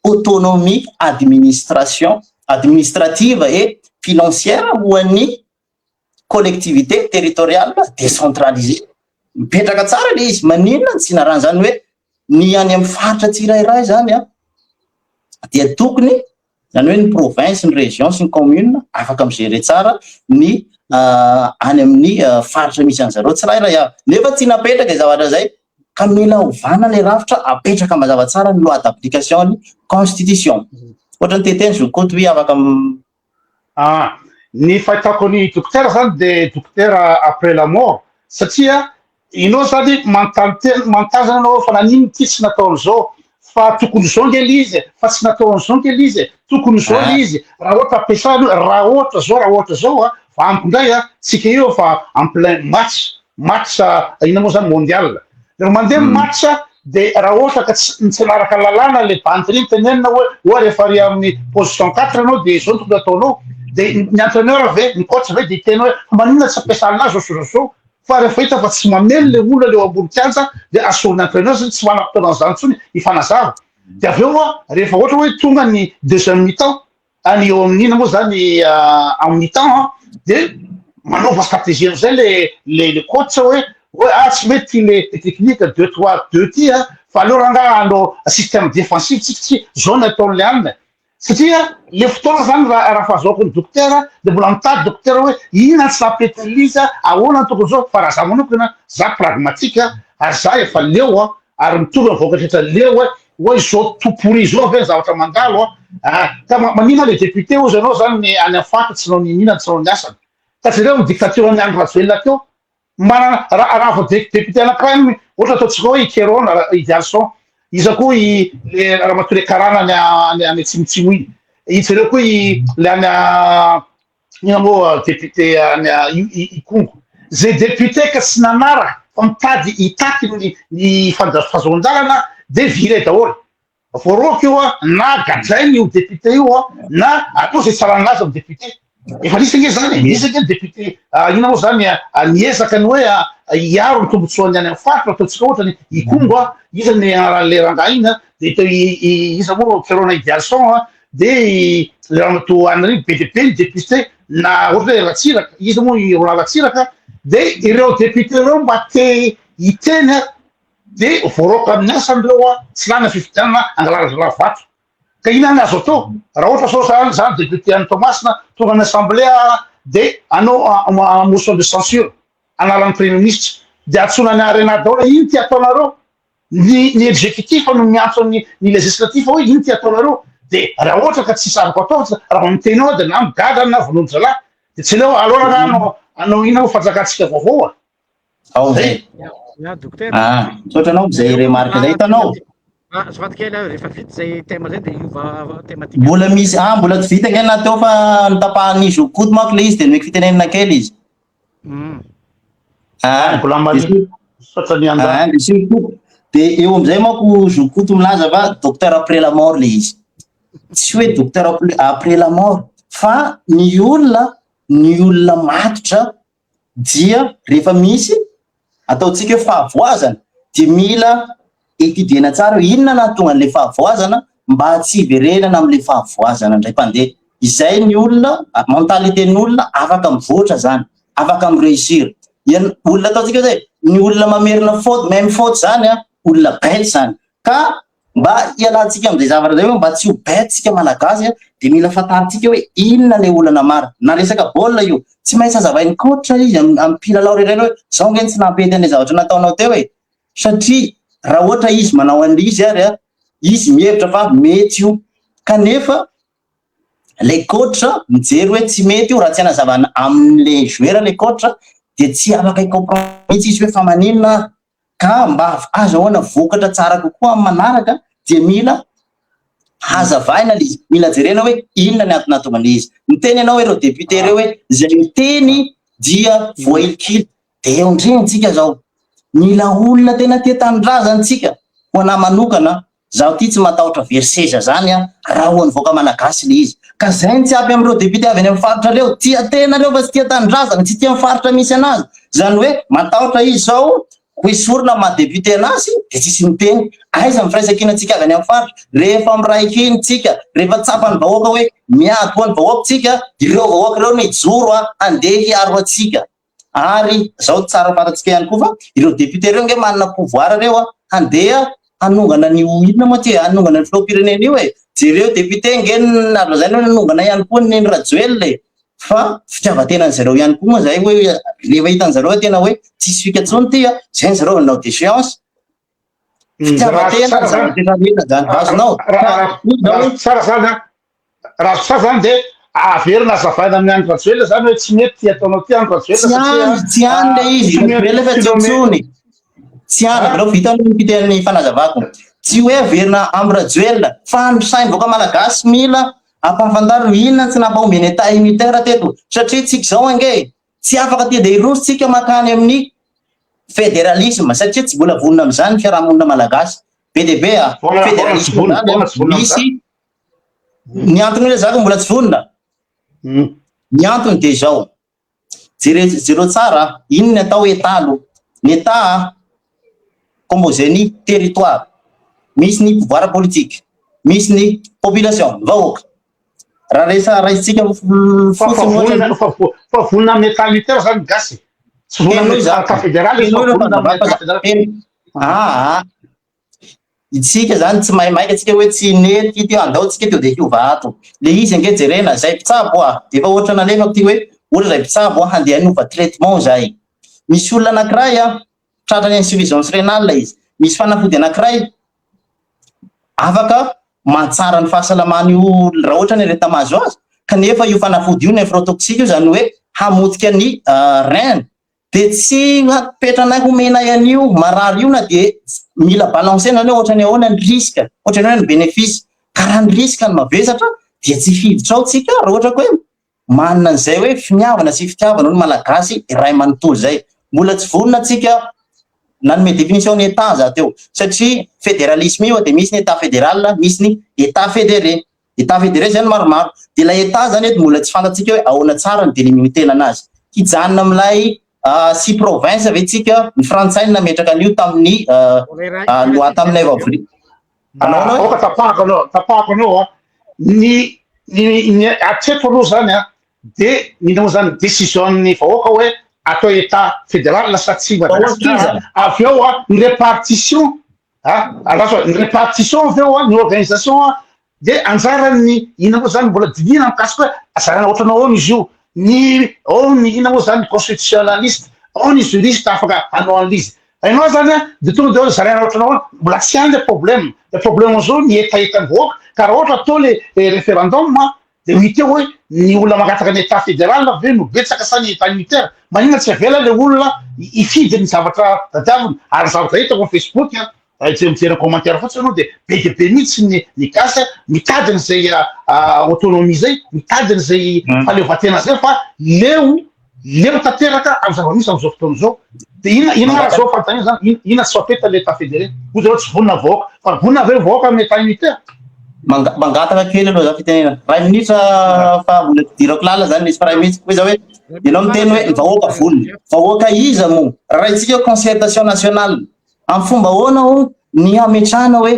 Speaker 2: autonomie administration administrative et financière ho an'ny collectivité territoriale décentralisée. Mipetraka tsara le izy, maninona no tsy narahana zany hoe ny any amin'ny faritra tsirairay zany an dia tokony zany hoe ny province, ny région sy ny commune afaka mi-gérer tsara ny any amin'ny faritra misy an'zareo tsirairay avy. Nefa tsy napetraka izay zavatra izay ka mila ovana le rafitra, apetraka mazava tsara ny loi d'application ny constitution. Ohatra ny teteny Zokoto hoe afaka
Speaker 1: Ah, ny fahitako ny dokotera zany de dokotera après la mort satria inao zany manontany tena, manontany zany anao fa naninona ity tsy natao an'izao, fa tokony izao nge le izy e, fa tsy natao an'izao nge le izy e, tokony izao le izy, raha ohatra ampiasana io, raha ohatra zao, raha ohatra zao a, fa amiko indray a, tsika io efa en plein match, match inona moa zany mondial, rehefa mandeha ny match de raha ohatra ka tsy tsy manaraka lalàna le bandy reny tenenina hoe oa rehefa ary amin'ny position 4 anao de zao no tokony ataonao, de ny entraineur ve, ny coach ve de hiteny hoe fa maninona tsy ampiasana azy zao sy zao sy zao, fa rehefa hita fa tsy mamely le olona le eo ambony kianja de asoriny entraineur zany tsy manam-potoana an'izany intsony hifanazava, de avy eo a rehefa ohatra hoe tonga ny deuxième mi-temps any eo amin'ny inona moa zany amin'ny mi-temps an, de manaova stratégie amizay le le le coach hoe hoe ah tsy mety ty le technique deux trois deux ty an, fa aleo rangaha hanao système défensif tsika tsy zao ny ataon'le anona e, satria le fotoana zany raha raha fahazoako ny dokotera de mbola mitady dokotera hoe inona tsy nampety an'izy ahoana ny tokony zao, fa raha za manokana za pragmatique ary za efa leo an, ary mitovy ny vahoaka rehetra leo hoe hoe izao tout pourri izao ve ny zavatra mandalo an, ah ka maninona le député ozy ianao zany ny any amin'ny faritra tsy nanao niniana tsy nanao ny asany, ka jereo ny dictature an'i Andry Rajoelina teo, manana raha raha vao député anankiray ny ohatra ataontsika hoe i Kerona Idealson, iza koa i le ramatoa le karana any any any atsimotsimo iny, i jereo koa i le any inona moa député any Ikongo, zay député ka tsy nanaraka fa mitady hitaky ny ny fahazoan-dalana de viré daholo, voaroaka io a, na gadrainy io député io a, na atao zay tsarana azy amin'ny député, efa nisy ange zany e, nisy ange ny député inona moa zany niezaka ny hoe hiaro ny tombotsoan'ny any amin'ny faritra, ataontsika ohatra ny Ikongo a, iza ny anaran'le rangahy iny a, de teo iza moa Kerona Idealson a, de i le ramatoa Henri be dia be ny député na ohatra hoe Ratsiraka, iza moa i Roland Ratsiraka, de ireo député ireo mba te hiteny a, de voaroaka amin'ny asany ireo a, tsy lany ny fifidianana angalarana vato. Ka inona ny azo atao? Raha ohatra zao zany zany député any Toamasina tonga any assemblée a, de hanao motion de censure hanala ny premier ministre, de antsoina ny arena daholo, ino ty ataonareo? Ny ny executif no miantso ny ny législatif hoe ino ty ataonareo de raha ohatra ka tsy sariko atao raha vao miteny eo de na migadra na vonoiny zalahy de tsy aleo aleo raha anao anao ina ho fanjakantsika vaovao a.
Speaker 2: Ao zay.
Speaker 3: Ya dokotera.
Speaker 2: Ah, misaotra anao amizay remarque zay hitanao.
Speaker 3: Ah, azafady kely aho rehefa vita zay thème zay de hiova thématique.
Speaker 2: Mbola misy ah mbola tsy vita nge na teo fa notapahan'ny Zokoto manko le izy de nomeko fitenenana kely izy. Ah,
Speaker 1: Mbola mari- misaotra ny anda.
Speaker 2: Ah, de surtout de eo amizay manko Zokoto milaza fa docteur après la mort le izy. Tsy hoe docteur après la mort fa ny olona ny olona matotra dia rehefa misy ataontsika hoe fahavoazana dia mila étudier-na tsara hoe inona nahatonga an'ilay fahavoazana mba tsy hiverenana amin'ilay fahavoazana indray mpandeha. Izay ny olona, mentalité-n'ny olona afaka mivoatra zany, afaka mi-réussir. Ian- olona ataontsika hoe zay, ny olona mamerina faute, même faute zany an, olona bête zany. Ka mba hialantsika amin'izay zavatra izay hoe mba tsy ho bête tsika malagasy an, dia mila fantarintsika hoe inona ilay olana marina. Na resaka baolina io, tsy maintsy hazavain'ny coach izy amin'ny mpilalao rehetra hoe zao nge tsy nampety an'ilay zavatra nataonao teo e. Satria raha ohatra izy manao an'ilay izy ary an, izy mihevitra fa mety io, kanefa ilay coach mijery hoe tsy mety io, raha tsy hanazavana amin'ilay joueur ilay coach dia tsy afaka hi-comprendre mihitsy izy hoe fa maninona aho. Ka mba azahoana vokatra tsara kokoa amin'ny manaraka dia mila hazavaina ilay izy, mila jerena hoe inona ny antony nahatonga an'ilay izy. Miteny ianao hoe ireo député ireo hoe izay miteny dia voahilikily. Dia eo indrindra tsika zao. Mila olona tena tia tanindrazana tsika. Ho anah manokana, zaho ty tsy matahotra very seza zany an, raha ho an'ny vahoaka malagasy le izy. Ka zay no tsy ampy amin'ireo député avy any amin'ny faritra reo, tia tena reo fa tsy tia tanindrazana, tsy tia ny faritra misy anazy. Zany hoe matahotra izy sao ho esorina amin'ny maha député anazy dia tsisy miteny. Aiza ny firaisankinantsika avy any amin'ny faritra? Rehefa miray hina tsika, rehefa tsapan'ny vahoaka hoe miady ho an'ny vahoaka tsika, ireo vahoaka ireo no hijoro handeha hiaro antsika. Ary zao tsara fantatsika ihany koa fa ireo député ireo nge manana pouvoir ireo a, handeha hanongana an'io inona moa ty e, hanongana ny filoham-pirenena io e. Jereo député nge azo lazaina hoe nanongana ihany koa ny Rajoelina e. Fa fitiavan-tenan'ny zareo ihany koa moa zay hoe rehefa hitan'ny zareo hoe tena hoe tsisy fika intsony ty a, zay ny zareo nanao déchéance. Fitiavan-tena zany rehetra zany, azonao.
Speaker 1: Tsara zany a, Raha azo tsara zany de averina azavaina amin'i Andry Rajoelina zany hoe tsy mety ty ataonao ty Andry Rajoelina
Speaker 2: Tsy any, tsy any le izy, Rajoelina efa tsy intsony. Tsy any, avelao vita aloha ny fiteny fanazavako. Tsy hoe averina amin'i Rajoelina, fa ny sain'ny vahoaka malagasy mila ampahafantarina inona tsy nampahomby ny état unitaire teto, satria tsika izao ange tsy afaka tia dia hiroso tsika mankany amin'ny fédéralisme satria tsy mbola vonona amin'izany ny fiarahamonina malagasy. Be dia be a, fédéralisme zany misy Ny antony hoe zaka mbola tsy vonona? Ny antony dia izao, jere jereo tsara inona ny atao hoe état aloha. Ny état composé ny territoire, misy ny pouvoir politique, misy ny population, ny vahoaka. Raha resa raisintsika fotsiny ohatra
Speaker 1: Fa vonona amin'ny état unitaire zany ny gasy? Tsy vonona amin'ny état fédéral izy fa vonona amin'ny état fédéral.
Speaker 2: Aa Itsika zany tsy maimaika tsika hoe tsy nety ity andao tsika to de hiova ato. Le izy ange jerena zay mpitsabo a, de efa ohatra nalefako ty hoe ohatra zay mpitsabo a handeha hanova traitement zay. Misy olona anakiray a tratran'ny insuffisance rénale izy, misy fanafody anakiray afaka mahatsara ny fahasalaman'io raha ohatra ny aretina mahazo azy kanefa io fanafody io nephrotoxique io zany hoe hamotika ny rein Dia tsy hapetranay homenay an'io marary io na dia mila balancer-na hoe ohatran'ny ahoana ny risque, ohatran'ny ahoana ny bénéfice. Ka raha ny risque no mavesatra dia tsy hiditra ao tsika raha ohatra ka hoe manana an'izay hoe finiavana sy fitiavana ny Malagasy iray manontolo izay. Mbola tsy vonona tsika nanome définition ny État za teo satria fédéralisme io dia misy ny État fédéral, misy ny État fédéré. État fédéré zany maromaro. Dia ilay État zany eto mbola tsy fantatsika hoe ahoana tsara ny délimiter anazy. Hijanona amin'ilay six provinces ve tsika? Ny frantsay no nametraka an'io tamin'ny loi tamin'ny avril.
Speaker 1: Aoka tapahako anao, tapahako anao a. Ny ny ny hatreto aloha zany a dia ny moa zany décision-n'ny vahoaka hoe atao État fédéral sa tsia Madagasikara. Avy eo a ny répartition A, andraso, ny répartition avy eo an, ny organisation an, de anjaran'ny inona moa zany mbola dinihina mikasika hoe zaraina ohatran'ny ahoana izy io, ny ao ny inona moa zany constitutionnaliste, ao ny juriste afaka hanao an'ilay izy. Hainao zany an, de tonga de hoe zaraina ohatran'ny ahoana, mbola tsy any le problème, le problème zao ny hetahetan'ny vahoaka, ka raha ohatra atao le référendum an, de ho hita eo hoe ny olona mangataka ny état fédéral ve no betsaka sa ny état unitaire, maninona tsy avela le olona hifidy ny zavatra tadiaviny, ary ny zavatra hitako am facebook an, raha hijery mijery ny commentaire fotsiny aloha de be dia be mihitsy ny ny gasy an mitady an'izay autonomie zay, mitady an'izay fahaleovantena zay fa leo Leo tanteraka amin'ny zava-misy amin'izao fotoana izao. Dia inona inona ary izao fanontaniana izany? Inona inona tsy fampeta ilay état fédéré? Hoy zareo tsy vonona ny vahoaka. Fa vonona ve ny vahoaka amin'ny état unitaire?
Speaker 2: Manga- Mangataka kely aloha za fitenenana. Ray minitra fa mbola tsy idirako lalina zany misy fa ray minitra. Hoy za hoe ianao miteny hoe ny vahoaka vonona. Vahoaka iza moa? Raha raintsika concertation nationale, amin'ny fomba ahoana hono ny hametrahana hoe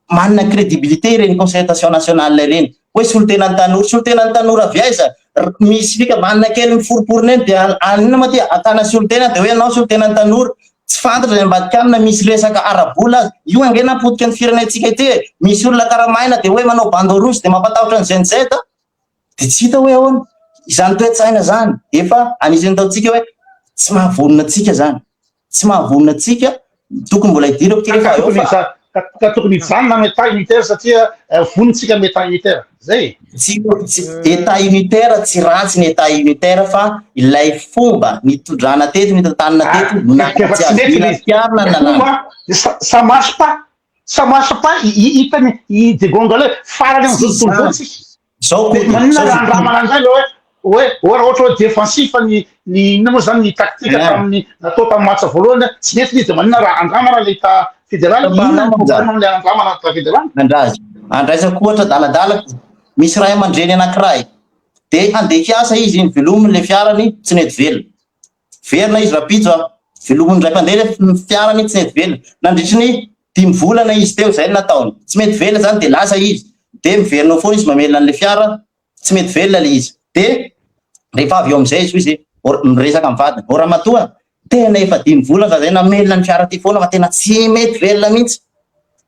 Speaker 2: manana crédibilité ireny concertation nationale ireny hoe solontenan'ny tanora, solontenan'ny tanora avy aiza? Misy fikambanana kely miforoporona eny dia anona moa ty akana solontena dia hoe ianao solontenan'ny tanora, tsy fantatra izay ambadika any na misy resaka ara-bola aza, io ange napotika ny firenentsika ity e, misy olona karamaina dia hoe manao bandeau rouge dia mampatahotra ny Gen Z dia tsy hita hoe ahoana, izany toe-tsaina izany efa anisan'ny ataontsika hoe tsy mahavonona antsika izany. Tsy mahavonona antsika, tokony mbola hidirako ity rehefa
Speaker 1: eo fa. Ka tokony hijanona amin'ny état unitaire satria vonona tsika amin'ny état unitaire. Zay.
Speaker 2: Tsy état unitaire tsy ratsy ny état unitaire fa ilay fomba nitondrana teto nitantanana teto no
Speaker 1: nahatsy azy. Mila ampiharina ny lalàna. Ça marche pas. Ça marche pas hitany i Degongolais farany amin'izao tontolo izao tsika.
Speaker 2: Zao
Speaker 1: Koto,
Speaker 2: zao
Speaker 1: Maninona raha andramana indray le hoe. Hoe hoe raha ohatra hoe défensif ny ny inona moa zany ny tactique tamin'ny natao tamin'ny match voalohany tsy nety izy de maninona raha andramana le état fédéral? Inona ny problème am'le andramana état fédéral?
Speaker 2: Andrazy andraisako ohatra daladala, misy ray aman-dreny anankiray de handeha hiasa izy, iny velominy le fiarany, tsy nety velona. Verina izy rapitso a, velominy ray mpandeha le fiarany, tsy nety velona. Nandritry ny 5 volana izy teo zay no nataony, tsy mety velona zany. De lasa izy, de miverina ao foana izy mamelona an'le fiara, tsy mety velona le izy. De rehefa avy eo amizay izy, izy miresaka mivadiny: "O ramatoa, tena efa 5 volana za zay namelona ny fiara ty foana fa tena tsy mety velona mihitsy,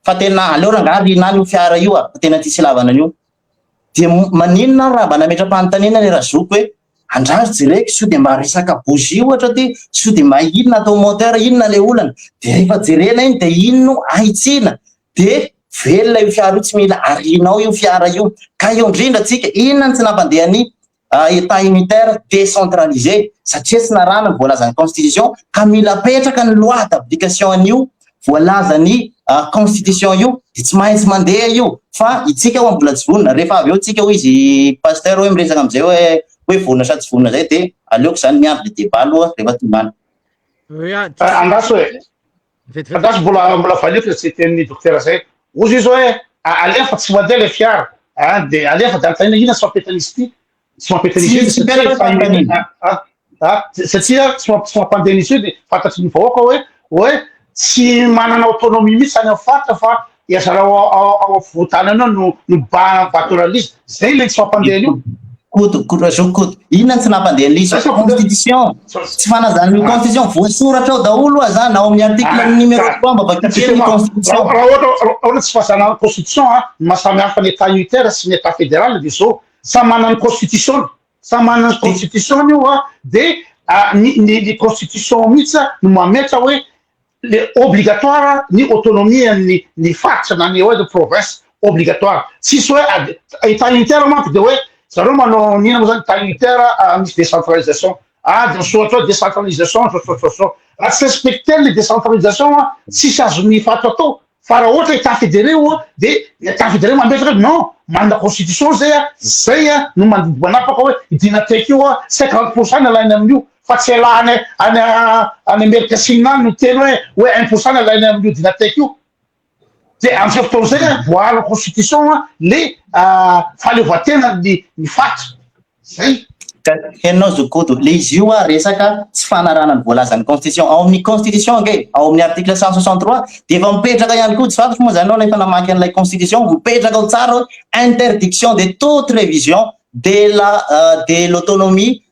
Speaker 2: fa tena aleo rangahy rinany io fiara io a, fa tena tsy ilavana an'io." De maninona aho raha mba nametra-panontaniana le razoko hoe: "Andrazo jereko sao de mba resaka bougie ohatra ty, sao de mba inona atao moteur, inona le olana?" De rehefa jerena iny, de iny no ahitsina, de velona io fiara io, tsy mila arinao io fiara io. Ka eo indrindra tsika, inona ny tsy nampandeha ny état unitaire décentralisé? Satria tsy narahana ny voalazan'ny constitution. Ka mila apetraka ny loi d'application an'io voalazany constitution io, de tsy maintsy mandeha io. Fa itsika ao mbola tsy vonona. Rehefa avy eo tsika, hoy izy pasteur, hoe miresaka amizay hoe vonona sa tsy vonona zay, de aleoko zany miandry le débat aloha rehefa tonga any.
Speaker 1: Andraso hoe andraso, mbola valiako tsy tenin'ny docteur zay. Ozy izy hoe alefa tsy mandeha le fiara, de alefa, de antanina ina tsy mampety an'izy ty, tsy mampety an'izy io, satria tsy mampandeha an'izy io. De fantatry ny vahoaka hoe tsy manana autonomie mihitsy any amin'ny faritra, fa iazareo ao afovoantany anao no batoralizy zay le tsy mampandeha an'io.
Speaker 2: Koto, Koto, Koto, inona tsy nampandeha an'izy? Constitution, tsy fanazany io constitution, voasoratra ao daholo oa zany ao amin'ny article numéro 3. Mba vakio kely ny constitution.
Speaker 1: Raha ohatra tsy fahazana constitution a, ny mahasamy hafa ny état unitaire sy ny état fédéral de zao: samy manana ny constitution, samy manana ny constitution io a. De ny constitution mihitsy no mametra hoe le obligatoire ny autonomie ny faritra na ny hoe de province, obligatoire. Tsisy hoe état unitaire manko de hoe zareo manao nina moa zany état unitaire misy décentralisation, de misoratra hoe décentralisation zao. Raha tsy respecté le décentralisation a, tsisy azony faritra atao. Fa raha ohatra état fédéré o, de état fédéré mametraka hoe non, manana constitution zay a, zay a no mandidy manapaka hoe idinataiky io a, 50 % ny alainy amin'io, fa tsy alahany any Amerika Sina any no teny hoe 1 % ny alainy amin'io dinataiky io. De am'izay fotoana zay a, voaala constitution a le fahaleovatena ny faritra zay.
Speaker 2: Ka henonao zokoto le izy io a, resaka tsy fanarahana ny voalazan'ny constitution. Ao amin'ny constitution ange, ao amin'ny article 163, de efa mipetraka ihany koa. Tsy fantatro moa zany anao na efa namaky an'ilay constitution. Mipetraka ao tsara hoe interdiction de toute révision de la de l'autonomie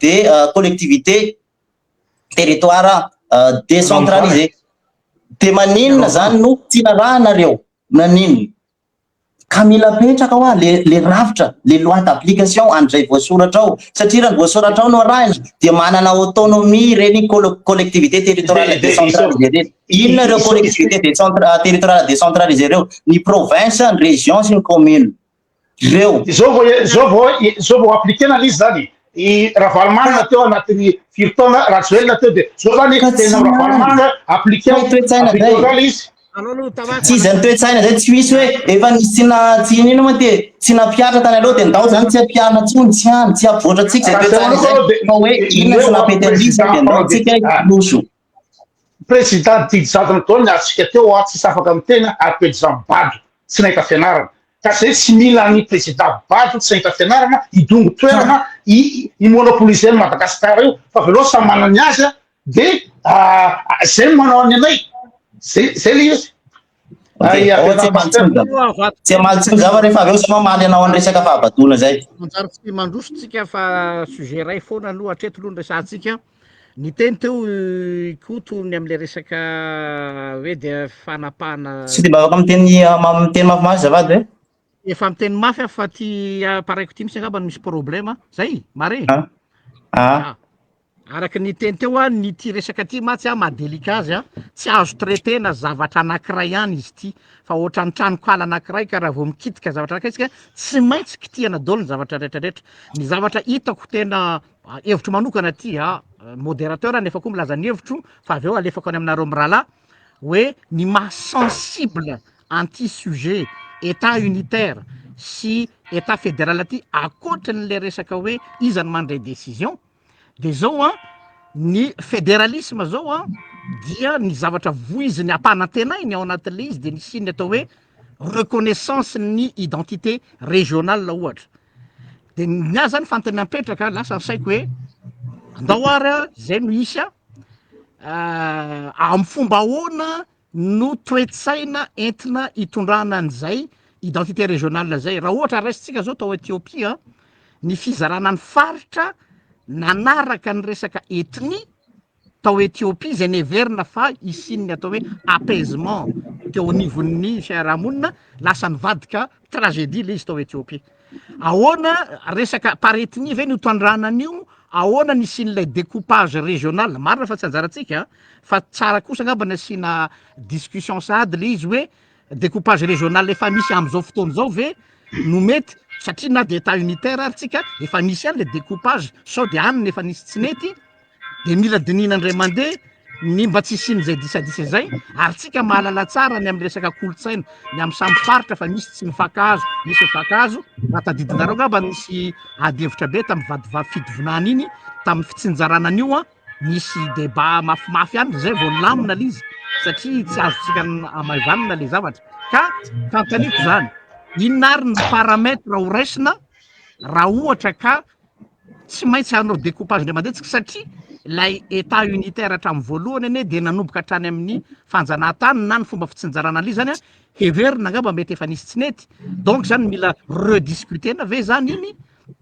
Speaker 2: des collectivités territoire décentralisé. De maninona zany no tsy narahanareo? Naninona? Ka mila petraka hoa le rafitra, le loi d'application andray voasoratra ao, satria raha ny voasoratra ao no arahina, dia manana autonomie reny collectivité territoriale décentralisé reny. Inona ireo collectivité territoriale décentralisé reo? Ny province, ny région sy ny commune reo.
Speaker 1: Zao vao appliquena izy zany. I Ravalomanana teo anatin'ny firy taona, Rajoelina teo, de zao zany tena Ravalomanana appliqué
Speaker 2: Toetsaina zay.
Speaker 1: Izy.
Speaker 2: Tsy izy ny toetsaina zay, tsy misy hoe efa nisy tsy na tsy nino moa ty, tsy nampiatra tany aloha, de ndao zany tsy ampiana tsony, tsy any tsy ampivoatra tsika zay toetsaina zay, fa hoe inona tsy nampety an'izy, de ndao tsika loso.
Speaker 1: Président didy jadona daholo ny atsika teo a, tsisy afaka mitena, ary président bado tsy nahita fianarana. Ka zay tsy mila ny président bado tsy nahita fianarana idongo toerana i monopoliser ny Madagasikara io, fa avy aloha samy manana ny azy a, de zay no manao any anay zay le izy.
Speaker 2: Tsy amaly tsy zava rehefa avy eo za mamaly anao any resaka fahabadoana zay.
Speaker 3: Manjary tsy mandroso tsika fa sujet ray foana aloha hatreto aloha ny resahantsika. Ny teny teo Koto ny am'le resaka hoe de fanapahana.
Speaker 2: Tsy de mba afaka miteny mafimafy zafady e.
Speaker 3: Efa miteny mafy aho, fa ty appareil-ko ty misy angamba misy problème zay mare.
Speaker 2: Ah.
Speaker 3: Araky ny teny teo a, ny ty resaka ty matsy a, mahadelika azy a, tsy azo traitena zavatra anankiray ihany izy ty, fa ohatran'ny tranokala anankiray, ka raha vao mikitika zavatra anankiray tsika, tsy maintsy kitihana daholo ny zavatra rehetrarehetra. Ny zavatra hitako tena hevitro manokana ty a, modérateur, nefa koa milaza ny hevitro fa avy eo alefako any aminareo mirahalahy, hoe ny maha sensible anty sujet état unitaire. sy état fédéral ty, akoatran'le resaka hoe iza no mandray décision, de zao a, ny fédéralisme zao a, dia ny zavatra voiziny ampanantenainy ao anatin'le izy, de ny siny atao hoe reconnaissance ny identité régionale ohatra. De ny azy zany fantany apetraka, lasa ny saiko hoe andao ary a, zay no isy a, amy fomba ahoana no toetsaina entina hitondrana an'izay identité régionale zay? Raha ohatra raisitsika zao tao Etiopia, ny fizarana ny faritra nanaraka ny resaka ethnie tao Etiopia zay neverina fa isin'ny atao hoe apaisement teo anivon'ny fiarahamonina, lasa nivadika tragédie le izy tao Etiopia. Ahoana, resaka par ethnie ve no tondrana an'io? Ahoana ny isian'ilay découpage régional? Marina fa tsy anjaratsika, fa tsara kosa angamba ny asiana discussion sady le izy hoe découpage régional efa misy am'izao fotoana zao ve no mety? Satria na de état unitaire ary tsika, efa misy any le découpage, sao de aniny efa nisy tsy nety, de mila dinina indray mandeha ny mba tsy isian'izay disadisa zay. Ary tsika mahalala tsara ny amy resaka kolotsaina ny amy samy faritra, fa misy tsy mifankahazo, misy mifankahazo. Raha tadidinareo ngamba, nisy ady hevitra be tamy vadivavy Fitovinany iny, tamy fitsinjarana an'io a, nisy débat mafimafy any zay vao lamina le izy, satria tsy azotsika amaivanina le zavatra. Ka fantaniko zany, inona ary ny paramètre ho raisina raha ohatra ka tsy maintsy hanao découpage ndray mandeha tsika? Satria lay état unitaire hatramin'ny voalohany ane de nanomboka hatrany amin'ny fanjanahantany na ny fomba fitsinjarana an'le zany a, heverina angamba mety efa nisy tsy nety. Donc zany mila rediscutena ve zany iny,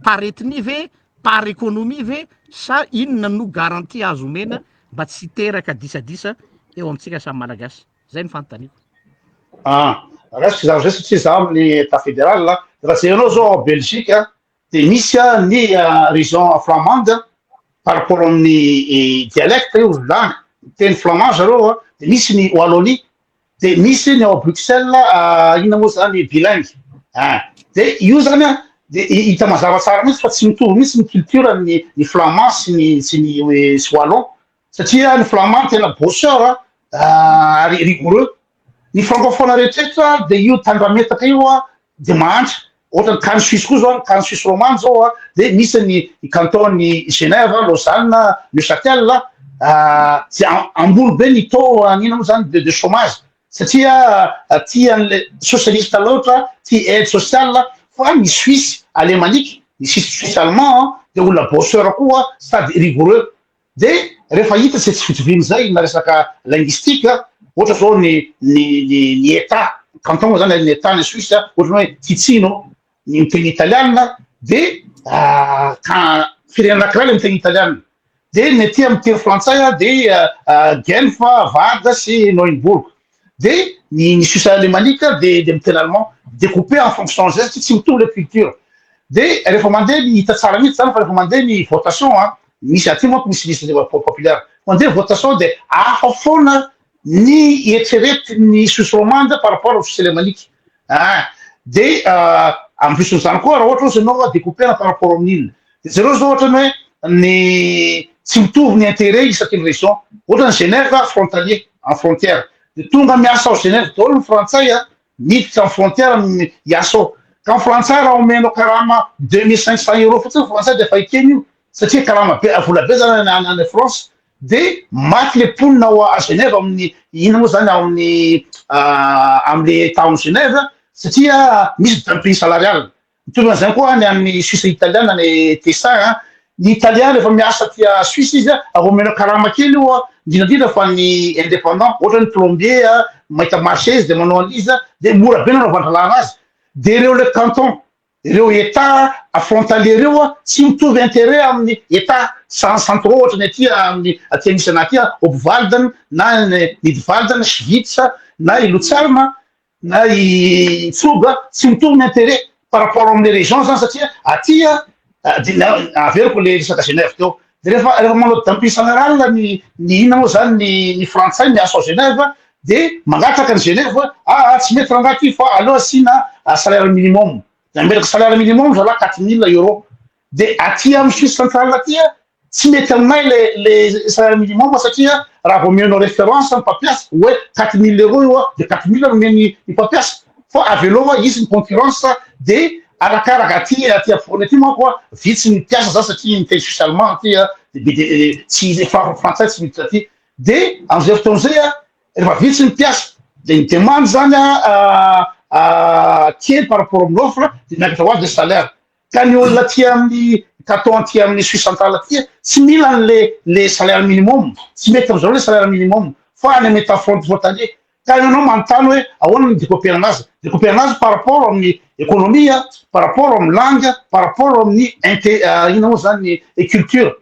Speaker 3: par ethnie ve, par économie ve, sa inona no garantie azo omena mba tsy hiteraka disadisa eo amintsika samy Malagasy? Zay ny fanontaniko.
Speaker 1: Ah, raisiko zavatra zay, satria za amin'ny état fédéral. Raha jerenao zao ao Belgique, de misy a ny région flamande par rapport amin'ny dialecte io, langue, teny flamand zareo a, de misy ny Wallonie, de misy ny ao Bruxelles, inona moa zany, bilingue a. De io zany a, de hita mazava tsara mihitsy fa tsy mitovy mihitsy ny culture ny flamand sy ny sy wallon, satria ny flamand tena bosseur ary rigoureux. Ny francophone rehetrrehetra de io tandrametaka io a, de mahantra. Ohatra ny kany Suisse koa zao, ny kany Suisse romande zao a, de misy ny canton ny Genève, Lausanne, Neuchâtel, tsy ambony be ny taux an'ina moa zany de chômage, satria tia an'le socialiste loatra, tia aide sociale. Fa ny Suisse alémanique, ny Suisse allemand, de olona bosseur koa sady rigoureux. De rehefa hita tsy fitoviany zay na resaka linguistique, ohatra zao ny état canton zany, ny état ny Suisse, ohatra hoe Ticino ny miteny italiana, de ka firenena anakiray le miteny italiana, de ny aty amy teny frantsay a, de Genf, Vaud sy Neuenbourg, de ny Suisse alémanique de miteny allemand. Découpé en fonction zay, satria tsy mitovy le culture. De rehefa mandeha ny hita tsara mihitsy zany fa rehefa mandeha ny votation a, misy aty manko misy liste populaire, mandeha votation, de afa foana ny eritserety ny Suisse romande par rapport au Suisse alémanique. Ah, de en plus zany koa, raha ohatra ozy anao découpena par rapport amin'inona, de zareo zao ohatra ny hoe ny tsy mitovy ny intérêt isaky ny région. Ohatra ny Genève frontalier, en frontière, de tonga miasa ao Genève daholo ny Frantsay a, miditra amy frontière hiasa ao. Ka ny Frantsay raha omenao karama 2500 euros fotsiny, Frantsay de efa ekeny io, satria karama be, vola be zany any France. De maty le mponina ao a Genève amin'ny ina moa zany, ao amin'ny am'le état ao Genève, satria misy dumping salarial. Mitovy an'izany koa ny amin'ny Suisse italiana, ny Tessin. Ny italien rehefa miasa tia Suisse izy a, avy omenao karama kely io a, indrindrandrindra fa ny indépendant, ohatra ny plombier a, mahita marché izy de manao an'izy a, de mora be nanaovan-dralàna azy. De reo le canton ireo, état frontalier reo a, tsy mitovy intérêt amin'ny état centraux. Ohatra ny aty amin'ny aty misy ana aty, Obwalden na Nidwalden, Schwyz na i Lucerne na i Zug, tsy mitovy ny intérêt par rapport amin'ny région zany, satria atya averiko le resaka Genève teo. De rehefa manao dumping salarial ny inona moa zany, ny Frantsay miasa ao Genève, de mangataka ny Genève hoe aa tsy mety rangahy ty, fa aleo asiana salaire minimum. De ametraka salaire minimum zalahy 4000 euros. De aty amy Suisse centrale atya tsy mety aminay le salaire minimum, satria raha vao omenao référence ny mpampiasa hoe 4000 euros io a, de 4000 nomeny ny mpampiasa. Fa avelao fa hisy ny concurrence de arakaraka aty aty afovoany aty manko a, vitsy ny mpiasa zany satria miteny suisse allemand aty a, de be de tsy frantsay tsy miditra aty. De am'izay fotoana zay a, rehefa vitsy ny mpiasa de ny demande zany a kely par rapport amin'ny offre, de miakatra ho azy le salaire. Ka ny olona aty amin'ny canton aty amin'ny Suisse centrale aty tsy mila an'le le salaire minimum, tsy mety am'zareo le salaire minimum fa any amin'ny état frontalier. Ka ianao manontany hoe ahoana ny découper anazy? Découper anazy par rapport amin'ny économie, par rapport amin'ny langue, par rapport amin'ny inte inona moa zany ny culture.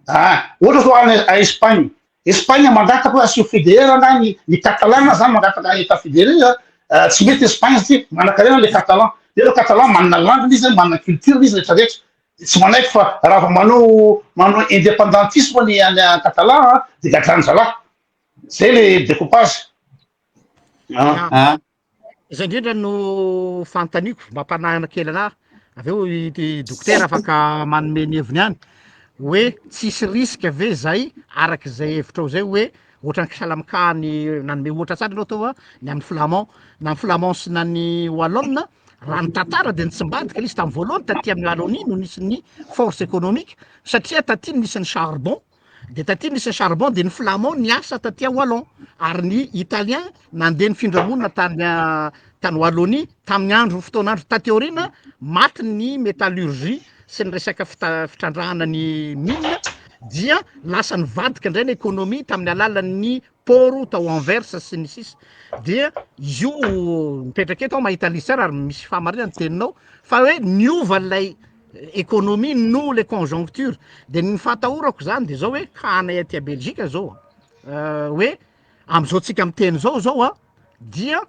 Speaker 1: Ah, ohatra zao any à Espagne. Espagne mangataka hoe asio fédéré na ny catalan zany mangataka état fédéré, tsy mety Espagne satria manan-karena le catalan. De le catalan manana langue izy, manana culture izy rehetrarehetra. Tsy manaiky fa raha vao manao indépendantisme ny any catalan de gadrany zalahy. Zay le découpage.
Speaker 2: Ah.
Speaker 3: Zay indrindra no fanontaniako mampanahina kely anahy avy eo ity dokotera afaka manome ny heviny ihany hoe tsisy risque ve zay araky zay hevitrao zay, hoe ohatran'ny kisalamikany nanome ohatra tsara anao teo a, ny amin'ny flamand na ny flamand sy na ny wallon. Raha ny tantara de ny tsimbadika le izy tamin'ny voalohany taty amin'ny Wallonie no nisy ny force économique, satria taty nisy ny charbon, de taty nisy ny charbon, de ny flamand niasa taty a wallon ary ny italien nandeha ny findramonina tany Wallonie tamin'ny andro fotoan'andro. Taty aoriana maty ny métallurgie sy ny resaka fitrandrahana ny mine, dia lasa nivadika indray ny économie tamin'ny alalan'ny port tao Anvers sy ny sisa. Dia izy io mipetraka eto aho mahita an'izy tsara ary misy fahamarinana ny teninao fa hoe niova lay économie no le conjoncture. De ny fahatahorako zany de zao hoe ka anay aty a Belgique zao hoe am'izao tsika miteny zao a, dia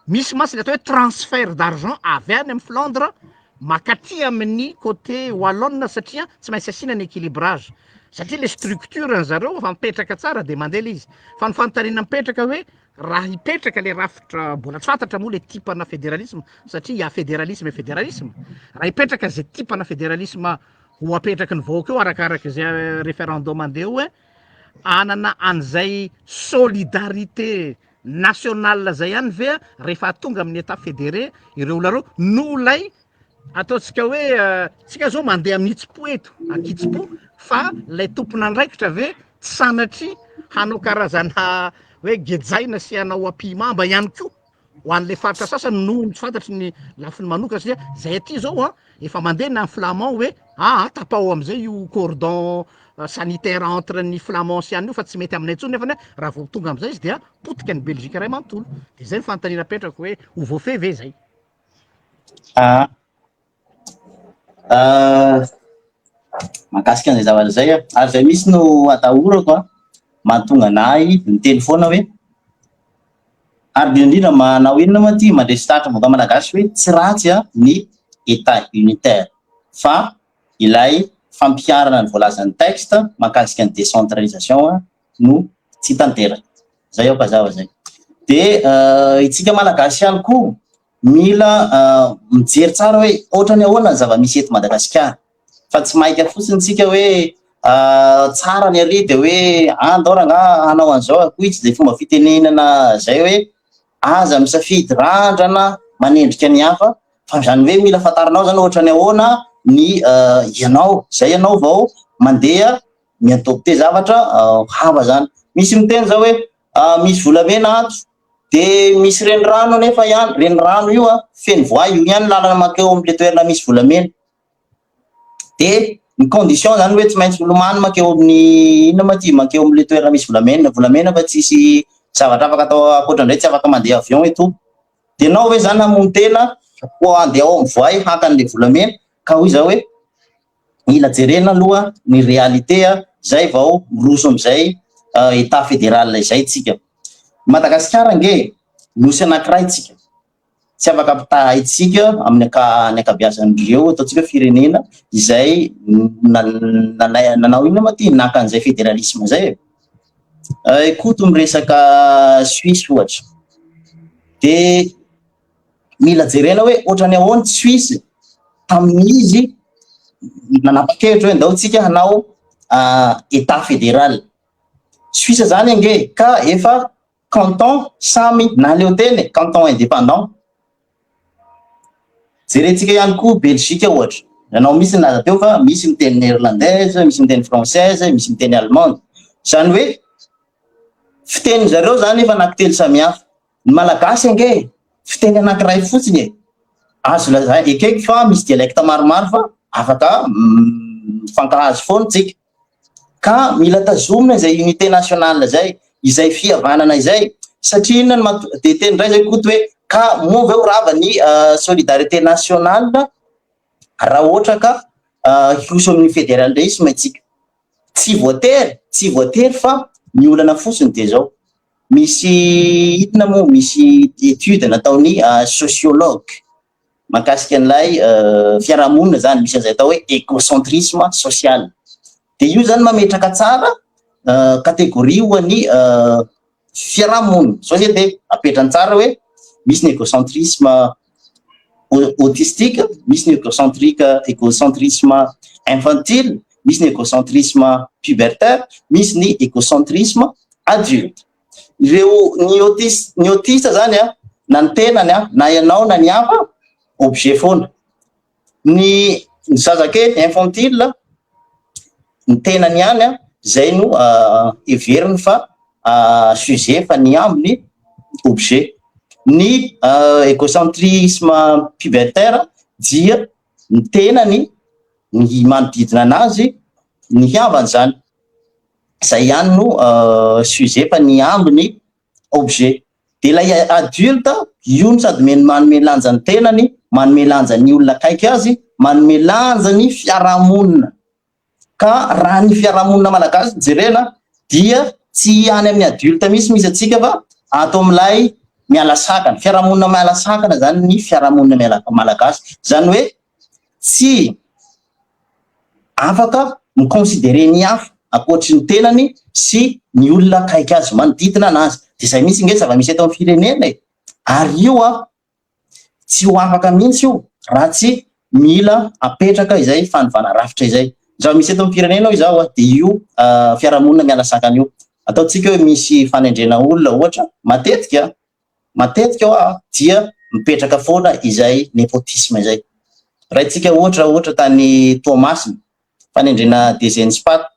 Speaker 3: misy masy le atao hoe transfert d'argent avy any amy Flandre makaty amin'ny côté wallonne, satria tsy maintsy asiana ny équilibrage, satria le structure ny zareo fa mipetraka tsara de mandeha le izy. Fa ny fanontaniana mipetraka hoe raha hipetraka le rafitra, mbola tsy fantatra moa le type-na fédéralisme, satria ya fédéralisme e fédéralisme, raha hipetraka zay type-na fédéralisme ho apetraky ny vahoaka eo arakaraky zay référendum andeha eo, hoe anana an'izay solidarité nationale zay ihany ve rehefa tonga amin'ny état fédéré ireo olona reo, no lay ataontsika hoe tsika zao mandeha amin'ny hitsipo eto akitsipo, fa lay tompon'andraikitra ve tsy sanatry hanao karazana hoe gejaina sy hanao ampihimamba ihany koa ho an'le faritra sasany no tsy fantatry ny lafiny manokana? Satria zay aty zao a efa mandeha na ny flamand hoe aa tapao am'izay io cordon sanitaire entre ny flamand sy any io fa tsy mety aminay intsony, nefa ny raha vao tonga am'izay izy dia potika ny Belgique ray manontolo. De zay ny fanontaniana apetrako hoe ho voafehy ve zay?
Speaker 2: Ah. Mahakasika an'izay zavatra zay a, ary zay misy no atahorako a, mahatonga anahy miteny foana hoe ary indrindrindra manao inona moa ty mandresy lahatra vahoaka malagasy hoe tsy ratsy a ny état unitaire, fa ilay fampiharana ny voalazan'ny texte mahakasika ny décentralisation a no tsy tanteraka. Zay aho mazava zay. De itsika malagasy ihany koa mila mijery tsara hoe ohatrany ahoana ny zava-misy eto Madagasikara, fa tsy maika fotsiny tsika hoe tsara ny ary de hoe andao rangaha hanao an'izao akoho izy. De fomba fitenenana zay hoe aza misafidy randrana manendrika ny hafa, fa zany hoe mila fantarinao zany ohatrany ahoana ny ianao zay ianao vao mandeha mi-adopte zavatra hafa. Zany misy miteny zao hoe misy volamena ato, de misy renirano, nefa ihany renirano io a feno voay io ihany lalana makeo am'le toerana misy volamena. De ny condition zany hoe tsy maintsy milomano makeo amin'ny inona ma ty makeo am'le toerana misy volamena, fa tsisy zavatra afaka atao ankoatran'izay, tsy afaka mandeha avion eto. De anao hoe zany hamono tena ho andeha ao amin'ny voay haka an'le volamena? Ka hoy za hoe mila jerena aloha ny réalité a zay vao miroso am'izay état fédéral izay tsika. Madagasikara nge nosy anankiray, tsika tsy afaka ampitahaitsika amin'ny ny ankabeazan'ireo ataontsika firenena izay nanao inona ma ty naka an'izay fédéralisme zay e. Koto miresaka Suisse ohatra, de mila jerena hoe ohatrany ahoany Suisse tamin'izy nanapa-kevitra hoe ndao tsika hanao état fédéral. Suisse zany ange ka efa canton samy nahaleo tena, canton indépendant. Jerentsika ihany koa Belgique ohatra, ianao mihitsy nilaza teo fa misy miteny néerlandaise, misy miteny française, misy miteny allemande. Izany hoe fitenin-dry zareo izany efa anankitelo samihafa. Ny malagasy ange fiteny anankiray fotsiny e! Azo lazaina, ekeko fa misy dialecte maromaro fa afaka mifankahazo foana tsika. Ka mila tazomina izay unité nationale izay, izay fihavanana izay, satria inona no mahatonga, dia teny indray zay Koto hoe, ka moa ve ho rava ny solidarité nationale raha ohatra ka hiroso amin'ny fédéralisme isika? Tsy voatery, tsy voatery fa ny olana fotsiny dia izao, misy inona moa, misy étude nataon'ny sociologue mahakasika an'ilay fiarahamonina izany, misy an'izay atao hoe égocentrisme social. Dia io izany mametraka tsara catégorie ho an'ny fiarahamonina, société. Apetrany tsara hoe misy ny égocentrisme autistique, misy ny égocentrique, égocentrisme infantile, misy ny égocentrisme pubertaire, misy ny égocentrisme adulte. Ireo ny autiste, ny autiste zany a, na ny tenany a, na ianao na ny hafa, objet foana. Ny ny zazakely infantile, ny tenany ihany a, zay no heveriny fa sujet fa ny ambiny objet. Ny égocentrisme pubertaire dia ny tenany, ny manodidina anazy, ny havany zany. Zay ihany no sujet fa ny ambiny objet. Dia ilay adulte, io no sady manome lanja ny tenany, manome lanja ny olona akaiky azy, manome lanja ny fiarahamonina. Ka raha ny fiarahamonina malagasy no jerena dia tsy any amin'ny adulte mihitsy misy antsika fa ato amin'ilay miala sakana. Fiarahamonina miala sakana izany ny fiarahamonina malagasy. Izany hoe tsy afaka mi-considerer ny hafa ankoatry ny tenany sy ny olona akaiky azy manodidina anazy. Dia izay mihitsy ange zava-misy eto amin'ny firenena e! Ary io an, tsy ho afaka mihitsy io raha tsy mila apetraka izay fanovana rafitra izay. Ny zava-misy eto amin'ny firenena hoy izaho an, dia io fiarahamonina miala sakana io. Ataontsika hoe misy fanendrena olona ohatra, matetika Matetika hoa dia mipetraka foana izay nepotisme izay. Raintsika ohatra ohatra tany Toamasina, fanendrena DG ny Spat,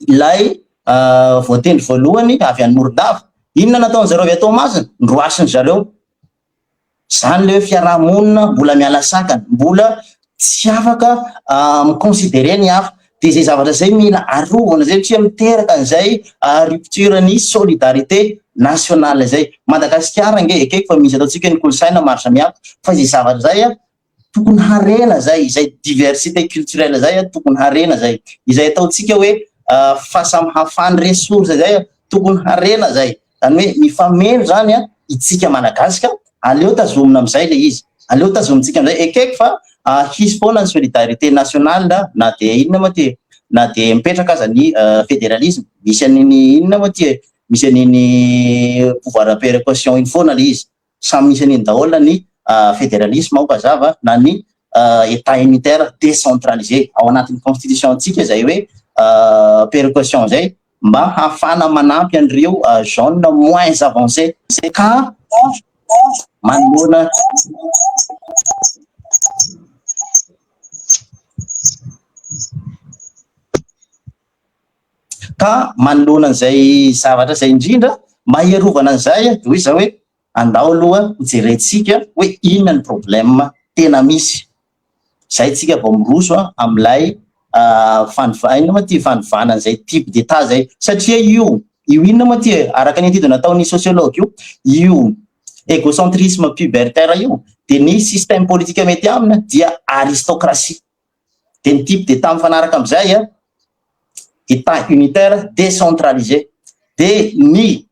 Speaker 2: ilay voatendry voalohany avy any Morondava, inona nataon-jareo avy Toamasina? Noroasin-dry zareo. Zany le hoe fiaraha-monina mbola miala sakana, mbola tsy afaka mi-considerer ny hafa. Dia izay zavatra izay mila arovana izay satria miteraka an'izay rupture ny solidarité nationale izay. Madagasikara ange ekeko fa misy ataontsika hoe ny kolontsaina maro samihafa fa izay zavatra izay tokony harena izay, izay diversité culturelle izay tokony harena izay. Izay ataontsika hoe fahasamihafany ressources izay tokony harena izay. Zany hoe mifameno zany a itsika Malagasy ka aleo tazomina amizay le izy, aleo tazomintsika amizay, ekeko fa hisy foana ny solidarité nationale na de inona moa ty e, na de mipetraka aza ny federalisme, misy an'iny inona moa ty e, misy an'iny pouvoir de péréquation iny foana le izy, samy misy an'iny daholo ny federalisme aoka hazava na ny Etat unitaire décentralisé ao anatin'ny constitution ntsika izay hoe péréquation izay mba hahafahana manampy an'ireo zones moins avancées ka manoloana ka manoloana an'izay zavatra izay indrindra mba hiarovana an'izay dia hoy izaho hoe andao aloha ho jerentsika hoe inona ny problème tena misy, zay tsika vao miroso amin'ilay fanovana, inona moa ty fanovana an'izay type d'état zay, satria io, io inona moa ty e, araka ny étude nataon'ny sociologue io, io égocentrisme pubertaire io dia ny système politique mety aminy dia aristocratie, dia ny type d'état mifanaraka amin'izay état unitaire décentralisé, dia ny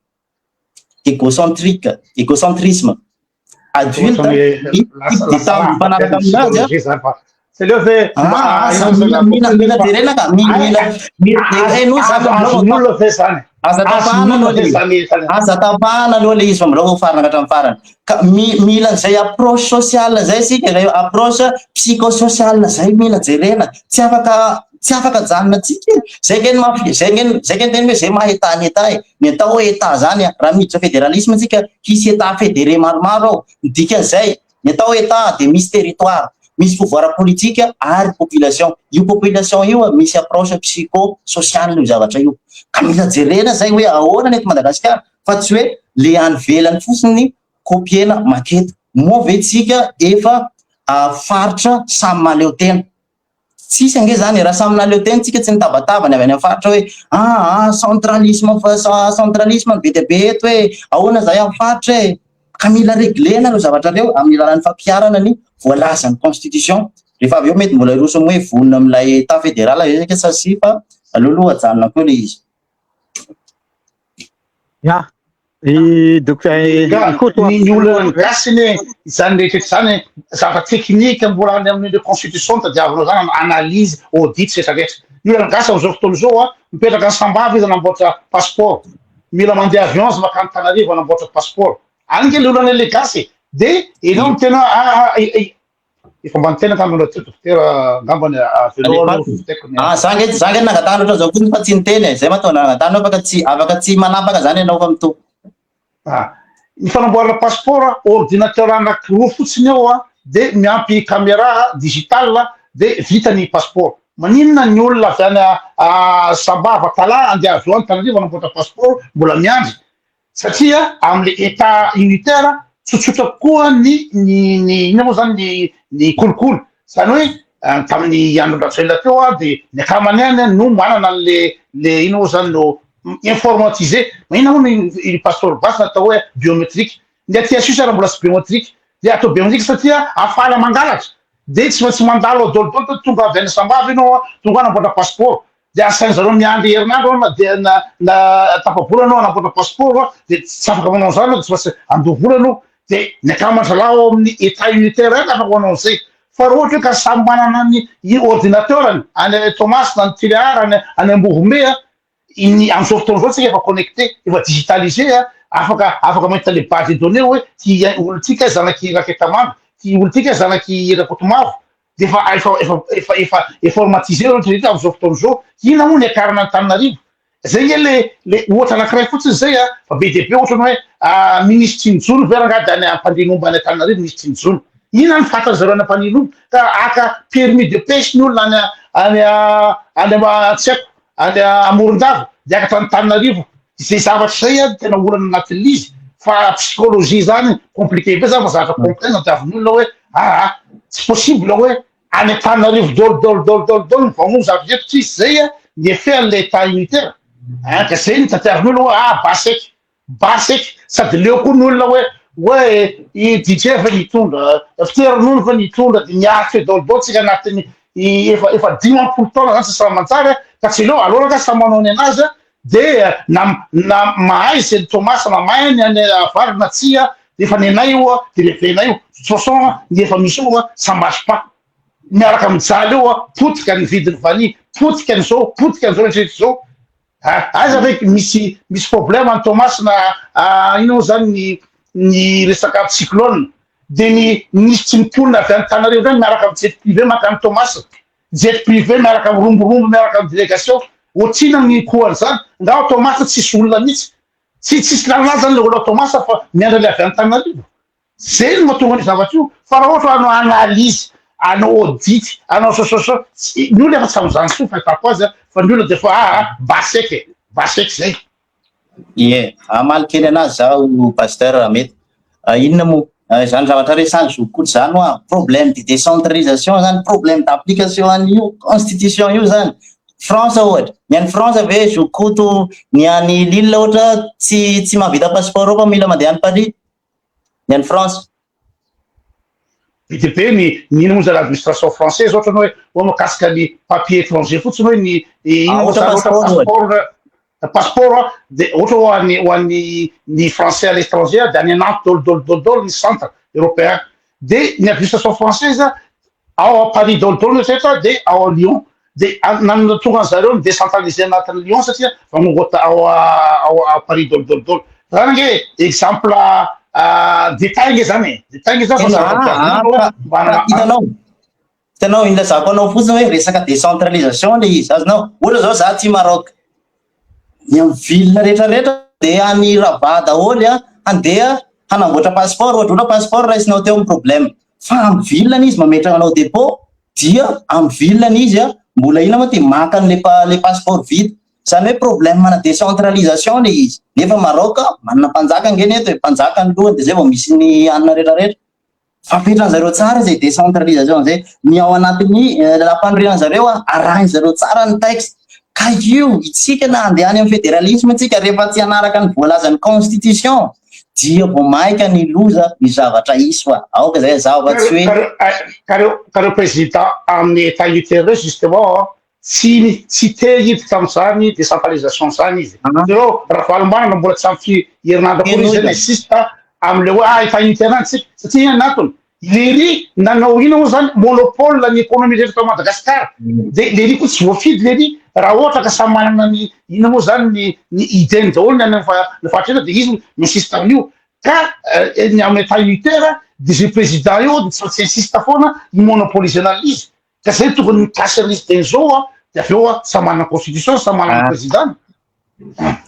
Speaker 2: égocentrique, égocentrisme adulte, lasa mifanaraka aminazy a.
Speaker 1: Tsy aleo ve
Speaker 2: Ah, mila mila mila jerena ka, mila mila mila heno
Speaker 1: zany azon'olona ve zany?
Speaker 2: Aza tapahana aloha le izy. Aza tapahana aloha le izy fa mbola ho farana ka hatramin'ny farany. Ka mila an'izay approche sociale zay isika, izay approche psychosociale zay mila jerena. Tsy afaka tsy afaka ajanona tsika e. Zay nge ny maha zay nge zay nge ny teny hoe zay maha état ny état e. Ny atao hoe état zany a, raha miditra fédéralisme tsika, hisy état fédéré maromaro ao. Ny dikan'izay, Ny atao hoe État dia misy territoire, misy pouvoir politique ary population. Io population io misy approche psycho sociale io zavatra io. Ka mila jerena zay hoe ahoana ny eto Madagasikara fa tsy hoe le any ivelany fotsiny copiena maketo. Moa ve tsika efa faritra samy mahaleo tena? Tsisy ange zany e, raha samy nahaleo tena tsika tsy nitabataba ny avy any amin'ny faritra hoe ah centralisme fa centralisme be dia be eto hoe ahoana zay amin'ny faritra e. Ka mila réglena ireo zavatra ireo amin'ny alalan'ny fampiharana ny voalazan'ny constitution. Rehefa avy eo mety mbola hiroso amin'ny hoe vonona amin'ilay état fédéral ve sa tsia fa aleo aloha ajanona koa ilay izy.
Speaker 4: Ya, i docteur Koto.
Speaker 1: Ny olana gasy ne zany rehetra zany zavatra teknika mbola any amin'ny constitution tadiavinao zany analyse, audit rehetra rehetra. Ny olana gasy amin'izao fotoana izao a, mipetraka any Sambava izy anamboatra passeport, mila mandeha avion izy makany Tanarivo anamboatra passeport. Any nge le olana le gasy de enao mitena efa mba nitena angamba anao teo dokotera angambany avelao aloha fiteko ny.
Speaker 2: Ah, za nge za nge nangatahana ohatran'izao fotsiny fa tsy niteny e. Zay mahatonga nangatahana afaka tsy afaka tsy manapaka zany ianao fa mitohy.
Speaker 1: Ah, ny fanamboarana passeport ordinateur anankiroa fotsiny ao a, de miampy caméra digital de vita ny passeport. Maninona ny olona avy any Sambava Tala andeha avy eo Antananarivo hanamboatra passeport mbola miandry? Satria amle état unitaire tsotsotra kokoa ny ny ny inona moa zany ny ny kolikoly. Zany hoe tamin'ny andron-dRajoelina teo a de ny akamany ihany no manana an'le le inona moa zany no informatisé. Maninona moa ny ny passeport gasy natao hoe biométrique? Ny aty Suisse ary mbola tsy biométrique. De atao biométrique satria ahafahana mangalatra. De tsy maintsy mandalo ao daholo daholo tonga avy any Sambava ianao a, tonga hanamboatra passeport. De asain zareo miandry herinandro na dia na na tapa-bolana anao hanamboatra passeport de tsy afaka manao an'izany anao de tsy maintsy andoa vola anao de ny ankamaroan-dry zalahy ao amin'ny état unitaire any afaka manao an'izay fa raha ohatra hoe ka samy manana ny i ordinateur-ny any Toamasina any Tuléar any any Ambovombe a iny amin'izao fotoana izao tsika efa connecté efa digitalisé a afaka afaka mahita le base de données hoe ty olo ty kay zanaky Raketamanga ty olo ty kay zanaky Rakotomavo de efa efa efa efa efa informatisé ireo rehetra amin'izao fotoana izao. Inona moa ny hiakarana Antananarivo? Zay nge le le ohatra anankiray fotsiny zay a, fa be dia be ohatra ny hoe minisitry ny jono ve rangahy de any Ampandrianomby any Antananarivo minisitry ny jono. Inona ny fantan'ny zareo any Ampandrianomby? Ka haka permis de pêche ny olona any any any tsy haiko any Morondava de hiakatra Antananarivo. Zay zavatra zay a tena olana anatin'ilay izy fa psychologie zany compliqué be zany fa zavatra complexe tadiavin'ny olona hoe aa tsy possible hoe any Antananarivo daholo daholo daholo daholo daholo ny vamono zavatra eto tsisy zay a ny effet an'ilay état unitaire an ka zay no tadiavin'ny olona hoe ah bas eky bas eky sady leo koa ny olona hoe hoe i DJ ve nitondra fiteran'olo ve nitondra de miaritra eo daholo daholo tsika anatin'ny efa efa 50 taona zany tsy samy manjary ka tsy aleo aleo rangahy samy manao ny anazy de na na mahay zay ny Toamasina na mahay ny any avaratra na tsia de efa nenay io a de levenay io de toute façon ny efa misy io a ça marche pas miaraka mijaly eo a potika ny vidin'ny vanille potika ny zao potika ny zao rehetra rehetra zao a aiza ve misy misy problème any Toamasina ino moa zany ny ny resaka cyclone de ny misy tsy mponina avy any Tanarivo reny miaraka amin'ny jet privé mankany Toamasina jet privé miaraka amin'ny romborombo miaraka amin'ny délégation ohatrina ny koan'izany nga ao Toamasina tsisy olona mihitsy tsy tsisy lalàna zany le olona ao Toamasina fa miandry le avy any Tanarivo zay no mahatonga an'io zavatra io fa raha ohatra hanao analyse hanao audit hanao sososo tsy ny olona efa tsy amin'izany soa fahitako azy a fa ny olona de efa aa bas eky e bas eky zay.
Speaker 2: Ie, hamaly kely anazy zaho pasteur raha mety. Inona moa zany zavatra resahiny zoky zany hoa problème de décentralisation zany problème d'application an'io constitution io zany. France ohatra, ny any France ve zokoto ny any Lille ohatra tsy tsy mahavita passeport ao fa mila mandeha any Paris ny any France.
Speaker 1: Be dia be ny ny ino moa zany administration française ohatra ny hoe hoe mahakasika ny papier étranger fotsiny hoe ny ino moa zany ohatra passeport passeport de ohatra ho an'ny ho an'ny ny français à l'étranger de any Nantes daholo daholo daholo daholo ny centre européen de ny administration française ao à Paris daholo daholo rehetra de ao Lyon de nanana tonga an'zareo ny décentralisé anatin'ny Lyon satria vanongo ao ao à Paris daholo daholo daholo zany nge exemple détail nge zany e détail nge zany fa zavatra
Speaker 2: mba hitanao hitanao ilazako anao fotsiny hoe resaka décentralisation le izy azonao ohatra zao za ty Maroc ny amin'ny ville rehetrarehetra de any Rabat daholo a handeha Hanamboatra passeport, ohatra ohatra passeport raisinao teo ny problème. Fa amin'ny ville izy mametraka anao dépôt, dia amin'ny ville izy a, mbola ina moa ty maka an'le le passeport vita. Zany hoe problème mana décentralisation le izy. Nefa Maroc manana mpanjaka ngeny eto e, mpanjaka ny lohany, de zay vao misy ny anina rehetrarehetra. Fampetran zareo tsara zay décentralisation zay. Ny ao anatin'ny lampanorenana zareo a, arahin zareo tsara ny texte. Ka io itsika na andeha any amin'ny fédéralisme tsika, rehefa tsy hanaraka ny voalazan'ny constitution, dia vao maika ny loza ny zavatra isy, fa aoka zay zava tsy hoe
Speaker 1: Ka reo président amin'ny état unitaire reo justement tsy te hiditra am'zany décentralisation zany izy reo. Ravalomanana mbola tsy amy herinandro akory izy zay insiste am'le hoe état unitaire any tsika, satria ina natony lery nanao ina moa zany, monopole ny économie rehetra tao Madagasikara. De lery koa tsy voafidy lery. Raha ohatra ka samy manana ny ina moa zany ny idée-ny daholo ny any ny faritra de izy miinsiste amin'io. Ka ny amin'ny état unitaire de zay président io de tsy maintsy insiste foana ny monopoliser izy. Ka zay tokony mikasy an'izy teny zao a, de avy eo a samy manana constitution, samy manana président.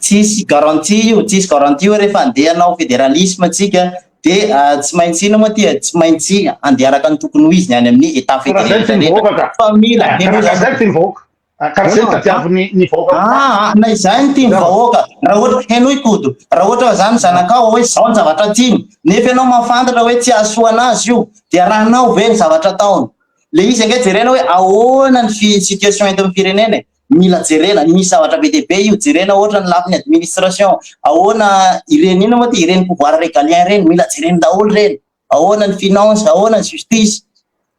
Speaker 2: Tsisy garantie io, tsisy garantie hoe rehefa andeha hanao fédéralisme tsika de tsy maintsy ina moa ty, tsy maintsy andeha araka ny tokony ho izy ny any amin'ny état
Speaker 1: fédéral.
Speaker 2: Fa mila
Speaker 1: Zay ty vahoaka karaha zay tadiaviny ny vahoaka.
Speaker 2: Na izay ny tiany vahoaka, raha ohatra henoy kodo, raha ohatra zany zanakao hoe zao ny zavatra tiany, nefa ianao mahafantatra hoe tsy ahasoa anazy io, de rahanao ve ny zavatra ataony le izy? Ange jerena hoe ahoana ny situation eto amin'ny firenena e. Mila jerena, misy zavatra be dia be io jerena, ohatra ny lafiny administration, ahoana ireny ina moa ty, ireny pouvoir régalien reny mila jerena daholo reny, ahoana ny finance, ahoana ny justice,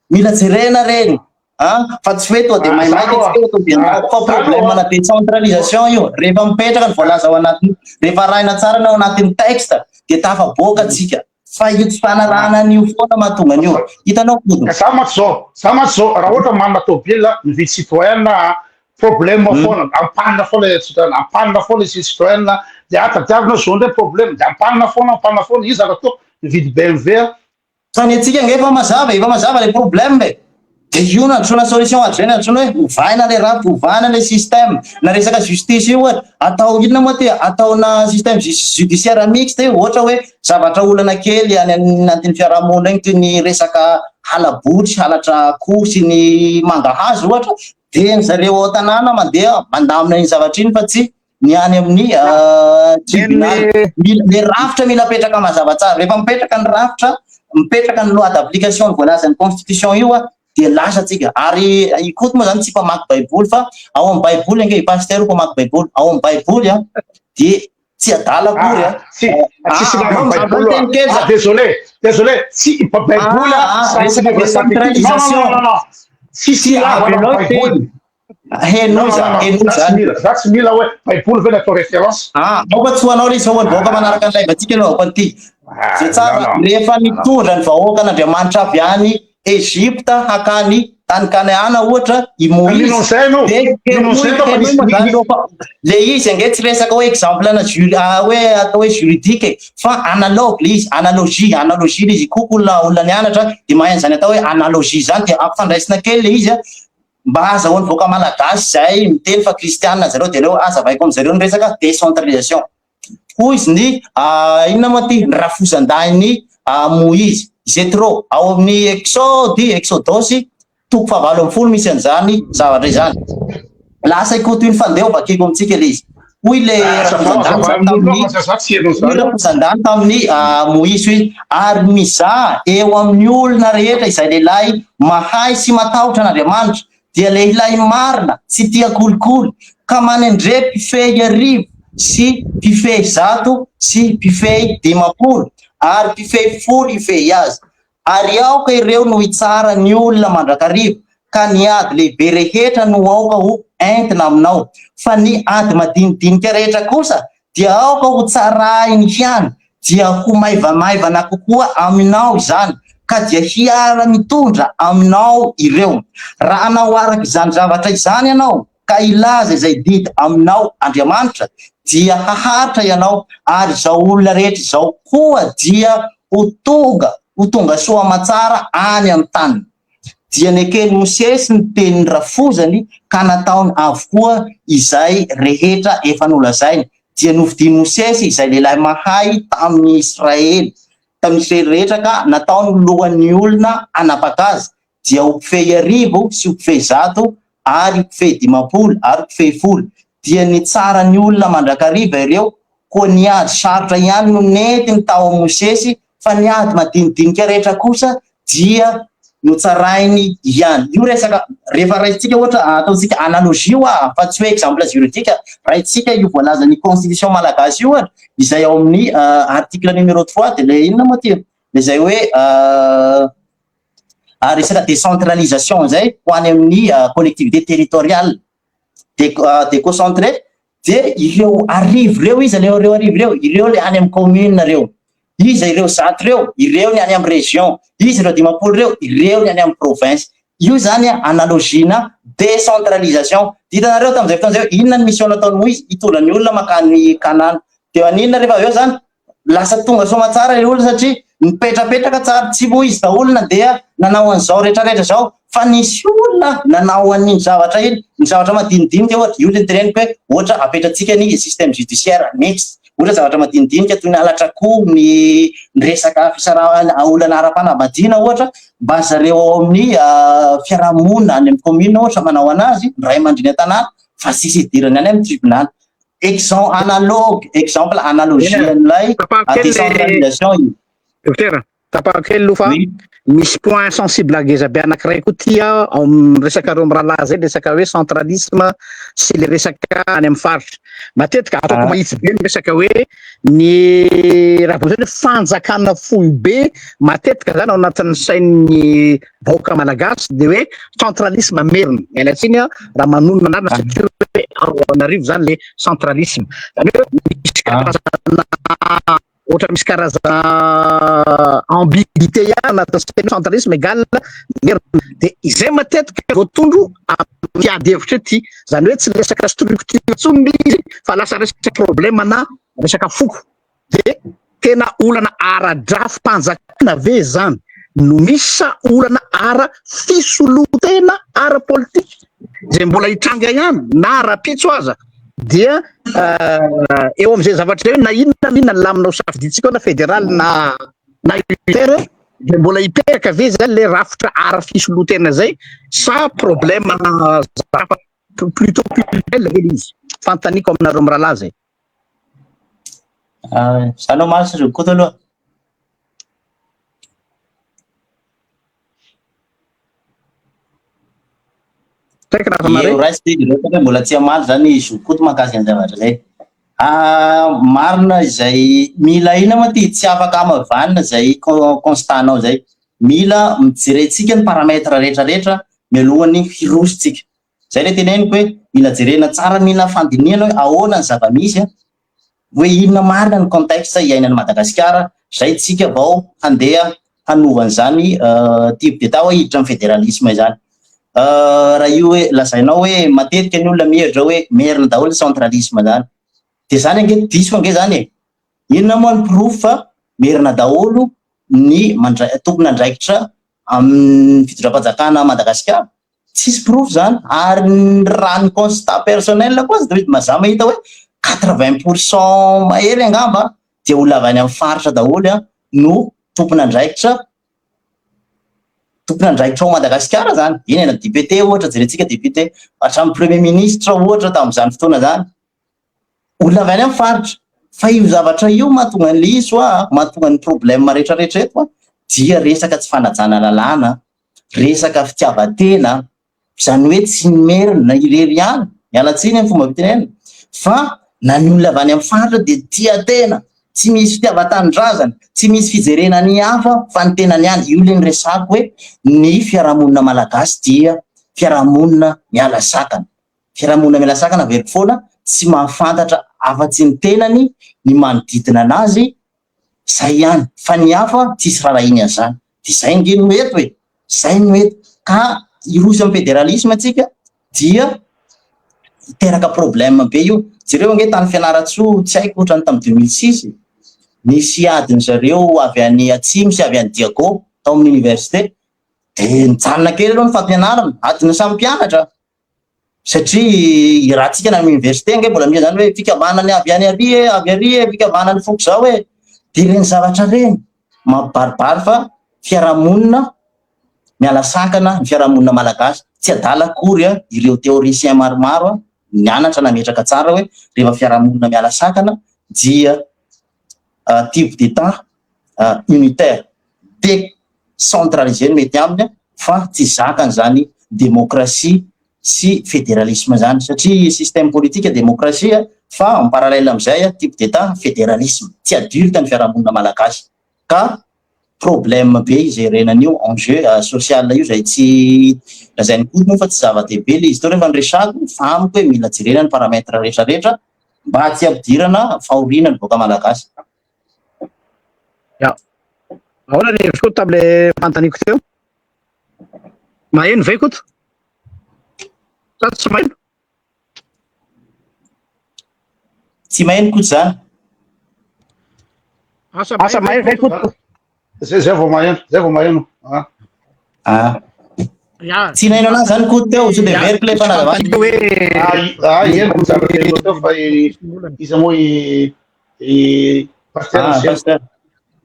Speaker 2: mila jerena reny a, fa tsy hoe to de maimaika tsy to de fa problème na décentralisation io. Rehefa mipetraka ny voalaza ao anatiny, rehefa arahina tsara ny ao anatin'ny texte, de tafaboaka atsika, fa io tsy fanarahana an'io foana mahatonga an'io, hitanao kodo.
Speaker 1: Ka za mantsy zao raha ohatra manana tobile mividy Citroën, problème foana, ampanina foana Citroën, ampanina foana izy Citroën, de atadiavina zao ndray problème, de ampanina foana, ampanina foana izy. Raha atao mividy BMW.
Speaker 2: Fa ny antsika nge efa mazava le problème e, de io no androsoana solution azo zay, ny antsoina hoe ovaina le rafitra, ovaina le système. Na resaka justice io ohatra, atao inona moa ty, ataona système judiciaire mixte io, ohatra hoe zavatra olana kely any anatin'ny fiarahamonina igny, toy ny resaka halabotry, halatra akoho sy ny mangahazo ohatra, de ny zareo ao an-tanàna mandeha mandamina iny zavatra iny, fa tsy ny any amin'ny tribunal. Mila le rafitra, mila apetraka mazava tsara. Rehefa mipetraka ny rafitra, mipetraka ny loi d'application ny voalazan'ny constitution io a, de lasa tsika. Ary ikoto moa zany tsy mpamaky baiboly, fa ao amin'ny baiboly ange, pasteur mpamaky baiboly, ao amin'ny baiboly a, de tsy adala akory a.
Speaker 1: Tsy tsisy ilana baiboly. Ah, désolé, désolé, tsy baiboly a.
Speaker 2: Resaka décentralisation.
Speaker 1: Non, non, non, tsisy ilavana baiboly.
Speaker 2: Henoza, henoza.
Speaker 1: Za tsy mila hoe baiboly ve natao référence.
Speaker 2: Ah, aoka tsy ho anao le izy, fa ho an'ny vahoaka manaraka ny live atsika aloha aoka an'ity zay tsara. Rehefa nitondra ny vahoaka an'Andriamanitra avy any Egypta hakany tany Kanaana ohatra i Moïse, de le izy ange tsy resaka hoe exemple na hoe atao hoe juridique e, fa analogue le izy, analogie le izy. Koko olona nianatra de mahay an'izany atao hoe analogie zany, de ampifandraisina kely le izy a, mba azahoany vahoaka malagasy zay miteny fa kristianina zareo, de reo azavaiko am'zareo ny resaka décentralisation. Hoy izy ny inona moa ty, ny rafozandahiny Moïse Jetro, ao amin'ny Exode, Exodosy toko faha-18 misy an'izany zavatra izany. Lasa ikoto iny fandeha vakiko amintsika le izy. Hoy le rafozandany tamin'ny Moïse hoe: "Ary mizaha eo amin'ny olona rehetra izay lehilahy mahay sy matahotra an'Andriamanitra, dia lehilahy marina tsy tia kolikoly, ka manendre mpifehy 100 sy mpifehy 100 sy mpifehy 50 ary mpifehy 10 hifehy azy. Ary aoka ireo no hitsara ny olona mandrakariva, ka ny ady lehibe rehetra no aoka ho entina aminao, fa ny ady madinidinika rehetra kosa dia aoka ho tsarahiny ihany, dia ho maivamaivana kokoa aminao izany, ka dia hiara mitondra aminao ireo. Raha anao araka izany zavatra izany ianao, ka hilaza izay didy aminao Andriamanitra, dia haharitra ianao, ary izao olona rehetra izao koa dia ho tonga soa aman-tsara any amin'ny taniny." Dia nekeny Mosesy ny tenin'ny rafozany, ka nataony avokoa izay rehetra efa nolazainy. Dia nofidiny Mosesy izay lehilahy mahay tamin'ny Israely. tamin'ny Israely rehetra ka nataony ho lohan'ny olona hanapaka azy, dia ho mpifehy arivo sy ho mpifehy zato ary ho mpifehy 50 ary ho mpifehy folo, dia nitsara ny olona mandrakariva ireo, koa ny ady sarotra ihany no nentiny tao amin'i Mosesy, fa ny ady madinidinika rehetra kosa dia notsarainy ihany. Io resaka, rehefa raisintsika ohatra, ataontsika analogie hoa, fa tsy hoe exemple juridique, raintsika io voalazan'ny constitution malagasy io ohatra, izay ao amin'ny article numéro trois dia ilay inona moa ty? Izay hoe resaka décentralisation izay ho any amin'ny collectivité territoriale déconcentrée, dia ireo arivo ireo iza ireo ireo arivo ireo? Ireo le any amin'ny commune ireo. Iza ireo zato ireo? Ireo ny any amin'ny région. Iza ireo 50 ireo? Ireo ny any amin'ny province. Io zany analogie-na décentralisation. Hitanareo tamin'izay fotoana izay hoe inona ny mission nataon'i Moizy? Hitondra ny olona mankany Kanana. Dia maninona rehefa avy eo zany? Lasa tonga soamatsara ilay olona satria nipetrapetraka tsara, tsy Moizy daholo nandeha nanao an'izao rehetrarehetra izao fa nisy olona nanao an'iny zavatra iny, ny zavatra madinidinika ohatra, io ilay noteneniko hoe ohatra apetratsika ny système judiciaire mixte, ohatra zavatra madinidinika toy ny halatra akoho, ny resaka fisarahana olana ara-panambadiana ohatra, mba zareo ao amin'ny fiarahamonina any amin'ny commune ohatra manao an'azy, ny ray aman-dreny an-tanàna fa tsisy idirany any amin'ny tribunal. Exemple analogue, exemple analogie an'ilay décentralisation io.
Speaker 3: Docteur, tapahako kely aloha fa misy point sensible ngeza be anankiray koa ty ao amin'ny resaka reo mirahalahy zay, resaka hoe centralisme sy le resaka any amin'ny faritra. Matetika ataoko mahitsy be ny resaka hoe ny raha vao zany hoe fanjakana foibe matetika zany ao anatin'ny sain'ny vahoaka malagasy dia hoe centralisme merina, miala tsiny aho raha manonona anarana satria hoe ao Antananarivo zany le centralisme, zany hoe misy karazana ohatra misy karazana ambiguïté ihany anatin'ny saina centralisme égale merina, dia izay matetika voatondro amin'ny ady hevitra ity, zany hoe tsy resaka structure intsony le izy fa lasa resaka problème na resaka foko. Dia tena olana ara-drafi-panjakana ve izany no misy sa olana ara-fisolontena ara-politika izay mbola hitranga ihany na rahampitso aza dia eo amin'izay zavatra izay na inona na inona ny lamina ho safidintsika eo na federal na na unitaire dia mbola hipetraka ve izany ilay rafitra ara-fisolontena izay sa problème zavatra plutôt culturel ve ilay izy? Fanontaniako aminareo mirahalahy izay.
Speaker 2: Za aloha marina ry Koto aloha. Eo raisiko izy ireo satria mbola tsy hamaly zany i Zokoto mahakasika ny zavatra izay. Marina izay mila inona moa ty tsy afaka hamavanina izay constat-nao izay. Mila mijerentsika ny paramètre rehetra rehetra mialohan'ny hirosontsika. Zay le teneniko hoe mila jerena tsara mila fandinihana hoe ahoana ny zava-misy an, hoe inona marina ny contexte iainan'i Madagasikara zay tsika vao handeha hanova an'izany type d'Etat hoe hiditra amin'ny fédéralisme izany. Raha io hoe lazainao hoe matetika ny olona mihevitra hoe merina daholo ny centralisme zany, de zany ange diso ange zany e! Inona moa ny porofo fa merina daholo ny mandray tompon'andraikitra amin'ny fitondram-panjakana Madagasikara? Tsisy porofo zany ary raha ny constat personnel koa aza dia za mahita hoe quatre-vingt pour cent mahery angamba dia olona avy any amin'ny faritra daholo no tompon'andraikitra tompon'andraikitra ao Madagasikara zany, eny e na député ohatra jerentsika député hatramin'ny premier ministre ohatra tamin'izany fotoana zany olona avy any amin'ny faritra fa io zavatra io mahatonga an'ilay izy hoa mahatonga ny problème rehetrarehetra eto dia resaka tsy fanajana lalàna resaka fitiavan-tena, izany hoe tsy ny merina irery ihany, miala tsiny amin'ny fomba fitenenana, fa na ny olona avy any amin'ny faritra dia tia tena, tsy misy fitiavan-tanindrazana, tsy misy fijerena ny hafa fa ny tenany ihany, io ilay niresahako hoe ny fiarahamonina malagasy dia fiarahamonina miala sakana, fiarahamonina miala sakana averiko foana, tsy mahafantatra afa-tsy ny tenany, ny manodidina anazy, Zay ihany, fa ny hafa tsisy rarahiny an'izany. Dia zay ange no eto e! Zay no eto. Ka hiroso amin'ny fédéralisme tsika dia hiteraka problème be io. Jereo ange tany Fianarantsoa, tsy haiko ohatran'ny tamin'ny 2006, nisy adin-dry zareo avy any Atsimo sy avy any Diego tao amin'ny université. Dia nijanona kely aloha ny fampianarana, adin'ny samy mpianatra. Satria raha tsika any amin'ny université ange mbola misy an'izany hoe fikambanan'ny avy any ary e, avy ary e, fikambanan'ny foko zao e. Dia ireny zavatra ireny. mampibaribary fa fiarahamonina miala sakana ny fiarahamonina malagasy. Tsy adala akory ireo théoriciens maromaro nianatra nametraka tsara hoe rehefa fiarahamonina miala sakana dia type d'état unitaire décentralisé no mety aminy fa tsy zakany izany démocratie sy fédéralisme izany satria système politique démocratie fa en parallèle amin'izay type d'état fédéralisme. Tsy adulte ny fiarahamonina malagasy ka problème be hi-gérer-na an'io enjeu social io izay tsy lazain'i Koto moa fa tsy zava-dehibe ilay izy teo rehefa niresahako fa amiko hoe mila jerena ny paramètre rehetra rehetra mba tsy hampidirana fahoriana ny vahoaka malagasy.
Speaker 4: Ya. Ahoana ny hevitr'i Koto tamin'ilay fanontaniako teo? Maheno ve Koto? Sa tsy maheno?
Speaker 2: Tsy maheno Koto zany.
Speaker 4: Asa maheno ve Koto?
Speaker 1: Zay zay vao maheno, zay vao maheno. Ah.
Speaker 2: Ah.
Speaker 3: Ya.
Speaker 2: Tsy naheno anazy zany Koto teo, sao dia veriko ilay fanazavana.
Speaker 4: Hoe
Speaker 1: Ah, ah, eny ny zavatra teo teo fa i iza moa i i Pasteur
Speaker 2: Ah,
Speaker 1: Michel.
Speaker 2: pasteur.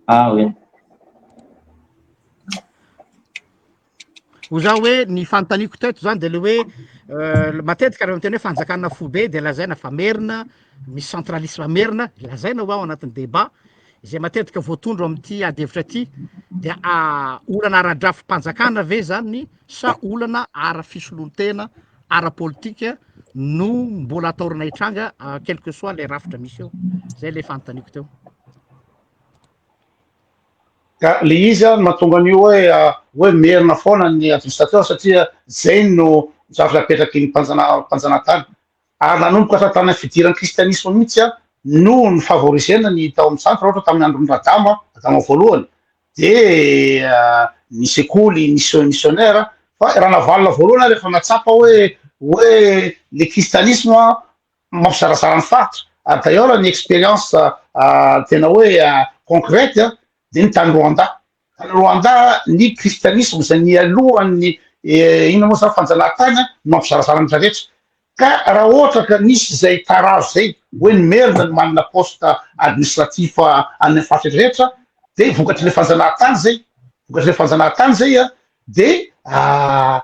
Speaker 2: Ah, oui.
Speaker 3: Ho za hoe ny fanontaniako teto zany de le hoe matetika rehefa miteny hoe fanjakana foibe de lazaina fa merina, misy centralisme merina, lazaina ho ao anatin'ny débat izay matetika voatondro amin'ity ady hevitra ity dia olana ara-drafi-panjakana ve zany sa olana ara-fisoloan-tena ara-politika no mbola atahorana hitranga quel que soit le rafitra misy eo, zay le fanontaniako teo.
Speaker 1: Ka le izy an mahatonga an'io hoe hoe merina foana ny administrateur satria zay no zavatra apetraky ny mpanjanatany. Ary nanomboka hatrany tamin'ny fidiran'ny kristianisma mihitsy an no ni-favoriser-na ny tao amin'ny centre ohatra tamin'ny andron'i Radama, Radama voalohany, dia ny sekoly nisy missionnaire fa Ranavalona voalohany ary efa nahatsapa hoe hoe le kristianisma mampizarazara ny faritra ary d'ailleurs ny expérience tena hoe concrète dia ny tany Rwanda. Tany Rwanda ny kristianisma izay nialohan'ny inona moa zany fanjanahantany no mampizarazara ny rehetra. Ka raha ohatra ka nisy izay tarazo izay hoe ny merina no manana poste administratif any amin'ny faritra rehetra dia vokatr'ilay fanjanahantany izay, vokatr'ilay fanjanahantany izay dia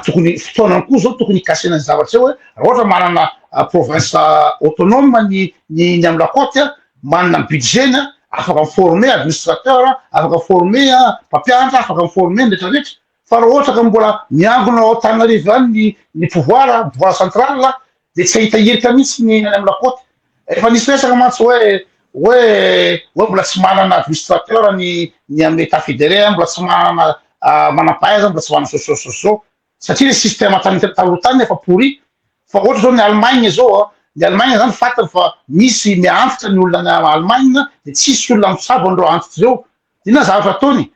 Speaker 1: tokony fotoanany koa zao tokony hikasihana ny zavatra izay hoe raha ohatra manana province autonome ny ny ny amin'ny la côte manana ny budget-ny afaka mi-former administrateur, afaka mi-former mpampianatra, afaka mi-former ny rehetra rehetra fa raha ohatra ka mbola miangona ao Antananarivo ihany ny ny pouvoir, pouvoir central dia tsy hahita hirika mihitsy ny any amin'ny la côte. Efa nisy resaka mantsy hoe hoe hoe mbola tsy manana administrateur ny ny amin'ny état fédéré, mbola tsy manana manam-pahaizana, mbola tsy manana zao zao zao satria le système tany taloha tany efa pourri. Fa ohatra zao ny Allemagne zao a, ny Allemagne zany fantany fa misy miha-antitra ny olona any Allemagne de tsisy olona mitsabo an'ireo antitra ireo. Inona zavatra ataony?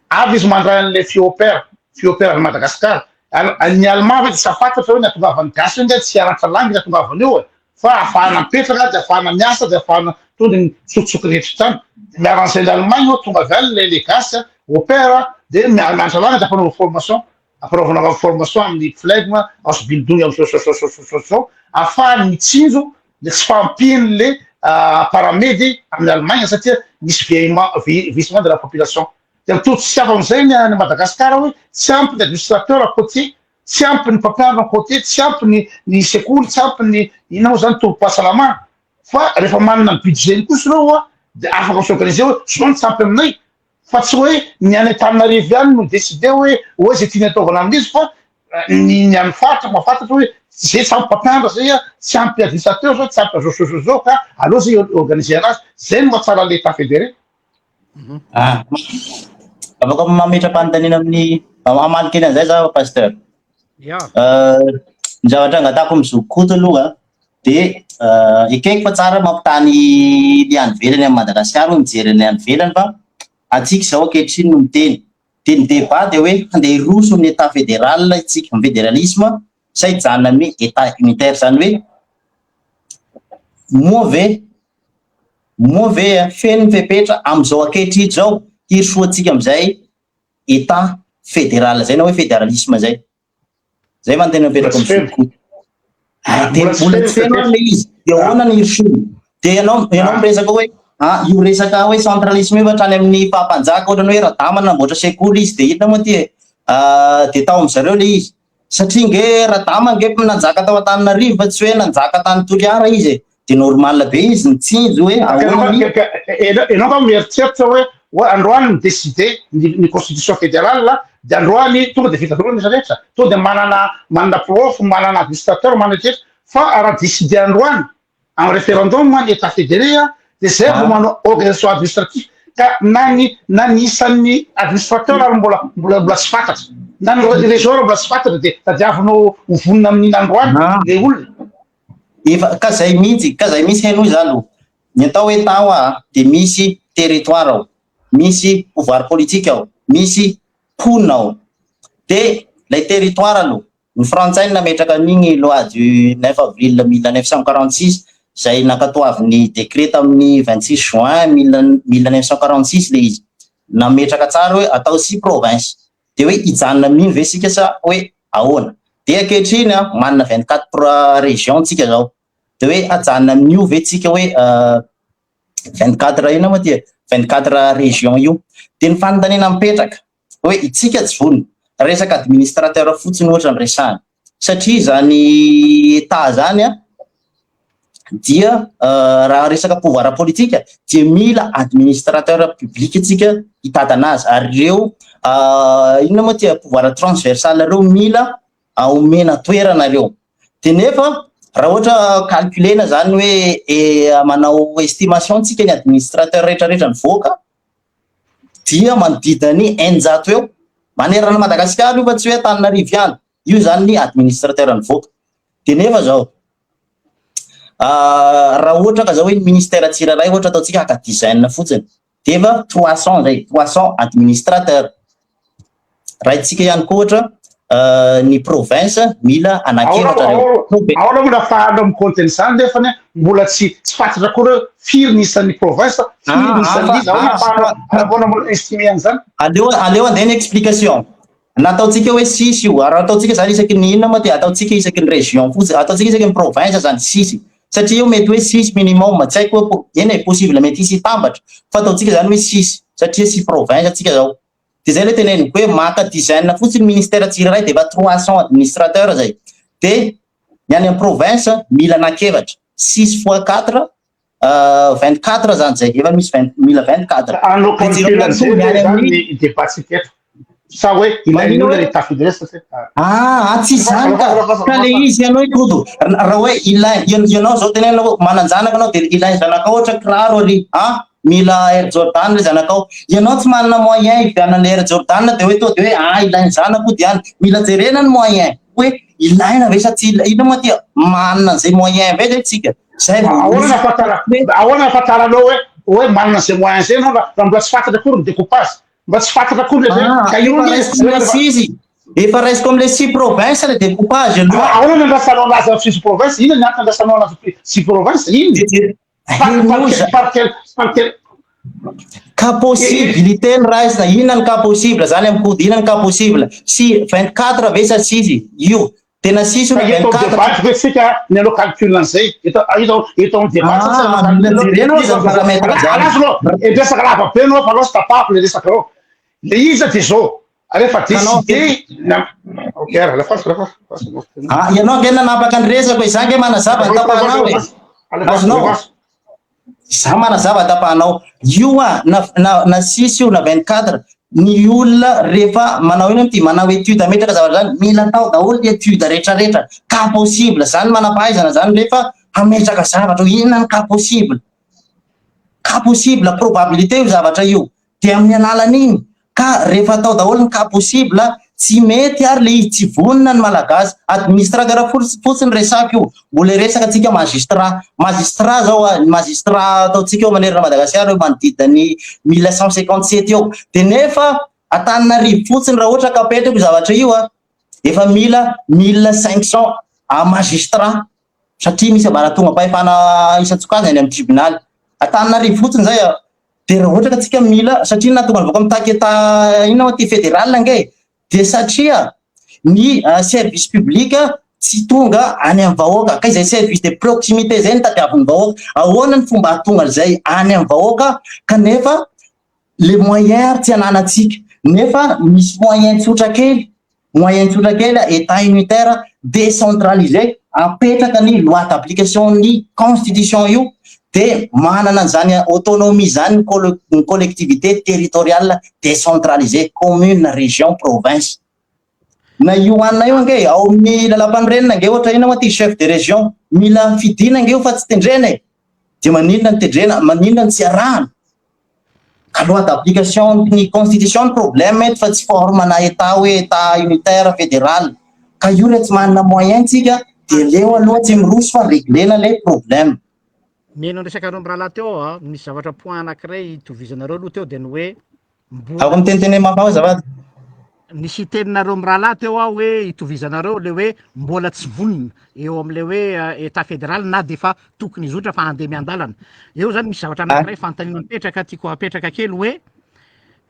Speaker 1: Avy izy mandray an'ilay Fiopera, Fiopera avy Madagascar. Ary ny Allemand ve dia tsy hahafantatra hoe ny hatongavan'ny gasy io ange tsy hiaratra langue ny hatongavany eo e! Fa ahafahana mipetraka, dia ahafahana miasa, dia ahafahana tonga ny tsokotsoky rehetra hatrany. Dia mi-arranger ny Allemagne eo, tonga avy any ilay ilay gasy, au pair, dia mianatra langue dia ampanaovana formation. Ampanaovana formation amin'ny flegme, Ausbildung amin'ny zao zao zao zao zao, ahafahany mitsinjo le tsy fahampian'le paramedy amin'ny Allemagne satria misy vieillement vieillissement de la population. Dia mitovy tsy hafa amin'izay ny any Madagascar hoe tsy ampy ny administrateur côtier, tsy ampy ny mpampianatra côtier, tsy ampy ny ny sekoly, tsy ampy ny inona moa zany tobim-pahasalamana. Fa rehefa manana ny budget-ny kosa ireo dia afaka mi-s'organiser hoe zao no tsy ampy aminay Fa tsy hoe ny any Antananarivo ihany no décider hoe hoe zay tiany ataovana amin'izy fa ny ny any faritra mahafantatra hoe zay tsy ampy mpampianatra zay a, tsy ampy administrateur zao, tsy ampy zao zao zao zao ka aleo zay organiser anazy, zay no mahatsara an'le état fédéré.
Speaker 2: Ah, afaka mametra-panontaniana amin'ny hamaly kely an'izay za pasteur.
Speaker 3: Ya.
Speaker 2: Ny zavatra angatahako amin'ny zoky Koto aloha dia ekeko fa tsara mampitaha ny ny any ivelany amin'i Madagasikara hoe mijery ny any ivelany fa antsika izao ankehitriny no miteny. Dia ny débat dia hoe handeha hiroso amin'ny état fédéral isika, amin'ny fédéralisme sa hijanona amin'ny état unitaire. Izany hoe moa ve moa ve feno ny fepetra amin'izao ankehitriny izao hirosoantsika amin'izay état fédéral izay na hoe fédéralisme izay. Zay man tena mipetraka amin'ny zoky. Ah, de mbola tsy feno ary le izy. De ahoana ny hirosoana? De ianao ianao miresaka hoe Ah, io resaka hoe centralisme io fa hatrany amin'ny fahampanjaka, ohatrany hoe Radama namboatra sekoly izy, de inona moa ty e? De tao amin zareo le izy. Satria nge Radama nge nanjaka tao Antananarivo fa tsy hoe nanjaka tany Toliara izy e. De normal be izy nitsinjo hoe ahoana ny.
Speaker 1: Enao nga mieritreritra hoe androany mi décider ny constitution fédérale, de androany tonga de vita daholo ny rehetra, tonga de manana prof, manana administrateur, manana rehetra. Fa raha décider androany en référendum ny état fédéré, de zay vao manao organisation administrative, ka na ny isan'ny administrateur ary mbola tsy fantatra, na ny région ary mbola tsy fantatra, de tadiavinao ho vonona amin'iny androany le olona?
Speaker 2: Efa ka zay mihitsy, ka zay mihitsy. Hainoa zany aloha ny atao hoe tao a, de misy territoire ao, misy pouvoir politique ao, misy mponina ao. De lay territoire aloha, ny frantsay ny nametraka an'igny, loi du 9 avril 1946 zay nankatoavin'ny décret tamin'ny 26 juin 1946 le izy, nametraka tsara hoe atao six province. De hoe hijanona amin'iny ve sika sa hoe ahoana? De ankehitriny a, manana 24 région tsika zao, de hoe ajanona amin'io ve tsika, hoe 24 ina moa ty, 24 région io? De ny fanontaniana mipetraka hoe itsika tsy vonona resaka administrateur fotsiny ohatra ny resahany, satria zany état zany a, dia raha resaka pouvoir politique dia mila administrateur public atsika hitadana azy, ary reo inona moa ty, pouvoir transversal reo mila omena toerana reo. De nefa raha ohatra calculena zany hoe manao estimation tsika, ny administrateur rehetrarehetra nyvoaka dia manodidina 600 eo manerana Madagasikara io, fa tsy hoe Antananarivo ihany io zany ny administrateur nyvoaka. De nefa zao raha ohatra ka zao hoe ministère tsirairay, ohatra ataontsika haka dizaine fotsiny, de efa 300 zay, 300 administrateur. Raha itsika ihany koa ohatra ny province mila anakefatra reo.
Speaker 1: Ahoana moa nahafahana mi-compte an'izany nefany mbola tsy fantatra koa reo firy ny isan'ny province, firy ny isan'ny izy? Ahoana ahafahana, ahoana mbola estimer an'izany?
Speaker 2: Aleo andeha ny explication. Nataontsika hoe six io, ary ataontsika zany isaky ny inona moa ty, ataontsika isaky ny région fotsiny, ataontsika isaky ny province zany six, satria io mety hoe six minimum, tsy haiko hoe eny e, possible mety hisy hitambatra, fa ataontsika zany hoe six satria six province atsika zao. De zay le teneniko hoe maka dizaine fotsiny ministère tsirairay, de efa 300 administrateur zay. De ny any amy province mila anakefatra, six fois quatre, 24 zany zay, efa misy vingt, mila 24.
Speaker 1: Anao calcul an'izay ve zany ny débat-tsika eto, sa hoe ilain'ny olona état fédéré satria
Speaker 2: Ah, tsy zany ka le izy. Ianao ikodo raha hoe ilain ianao zao, tenenina hoe manan-janaka anao, de ilain zanakao ohatra kiraro ary a, mila Air Jordan le zanakao, ianao tsy manana moyen hividianana le Air Jordan, de hoe to de hoe ah, ilain zanako de any mila jerena ny moyen hoe ilaina ve sa tsy ina moa ty, manana an'izay moyen ve zay tsika zay vao
Speaker 1: Ahoana nafantara, ahoana nafantaranao hoe manana zay moyen zay anao raha mbola tsy fantatra akory ny découpage, mba tsy fantatra akory le zay? Ka io
Speaker 2: Efa raisiko am'le six, efa raisiko am'le six province le découpage aloha.
Speaker 1: Ahoana ny andrasanao anazy amy six province? Ina ny antony andrasanao anazy six province iny? Par quel
Speaker 2: Cas possibilité ny raisina, inona ny cas possible zany amy kody? Inona ny cas possible? Si 24 ve sa six io? Tena six io?
Speaker 1: Eto
Speaker 2: 24
Speaker 1: débat ve tsika ny anao calcul an'izay eto amy débat?
Speaker 2: Ah, mila jerena ao zany paramètre zany.
Speaker 1: Alazo aloha e, resaka lava be anao fa aloha sy tapahako le resaka ao le izy. De zao rehefa décidé na ok, lafaso, lafaso.
Speaker 2: Ah, ianao nge nanapaka ny resako e, za nge manazava ny tapahanao e. Azonao? Za manazava tapahanao io a, na six io na 24, ny olona rehefa manao ino ty, manao étude, ametraka zavatra zany, mila atao daholo ny étude rehetrarehetra, cas possible zany, manam-pahaizana zany rehefa hametraka zavatra hoe inona ny cas possible. Cas possible, probabilité io zavatra io, de amin'ny alalan'iny ka rehefa atao daholo ny cas possible, tsy mety ary le izy, tsy vonona ny malagasy. Administrateur fotsiny resako io, mbola resaka atsika magistrat zao a, ny magistrat ataontsika eo manerana Madagasikara eo manodidina ny 1157 eo, de nefa Antananarivo fotsiny, raha ohatra ka apetrako zavatra io a, efa mila 1500 a magistrat, satria misy ambaratonga mpahefana isan-tsokajiny any amin'ny tribonaly Antananarivo fotsiny zay a. De raha ohatra ka tsika mila, satria nahatonga ny voaka mitaky état inona moa ty, fédéral nge, de satria ny service public. tsy tonga any amin'ny vahoaka, ka izay service de proximité izay no tadiavin'ny vahoaka, ahoana ny fomba hahatonga an'izay any amin'ny vahoaka kanefa le moyen ary tsy ananantsika, nefa misy moyen tsotra kely, moyen tsotra kely Etat unitaire décentralisé apetraka ny loi d'application ny constitution io de manana an'izany autonomie izany ny collectivité territoriale décentralisée, commune, région, province. Na io anona io ange ao amin'ny lalampanorenana ange ohatra inona moa ty chef de région mila fidina ange io fa tsy tendrena e! Dia maninona ny tendrena, maninona ny tsy arahana? Ka loi d'application ny constitution ny problème eto fa tsy forme na état hoe état unitaire fédéral. Ka io re tsy manana moyen tsika dia aleo aloha tsy miroso fa reglena le problème.
Speaker 3: Mihaino ny resakareo mirahalahy teo aho a, misy zavatra point anankiray itovizanareo aloha teo dia ny hoe Mbola
Speaker 2: Aoka miteniteny mafy ao azafady.
Speaker 3: Nisy teninareo mirahalahy teo aho hoe itovizanareo le hoe mbola tsy vonona eo am'le hoe état fédéral na de efa tokony hizotra fa handeha miandalana. Eo zany misy zavatra anankiray fanontaniana mipetraka tiako apetraka kely hoe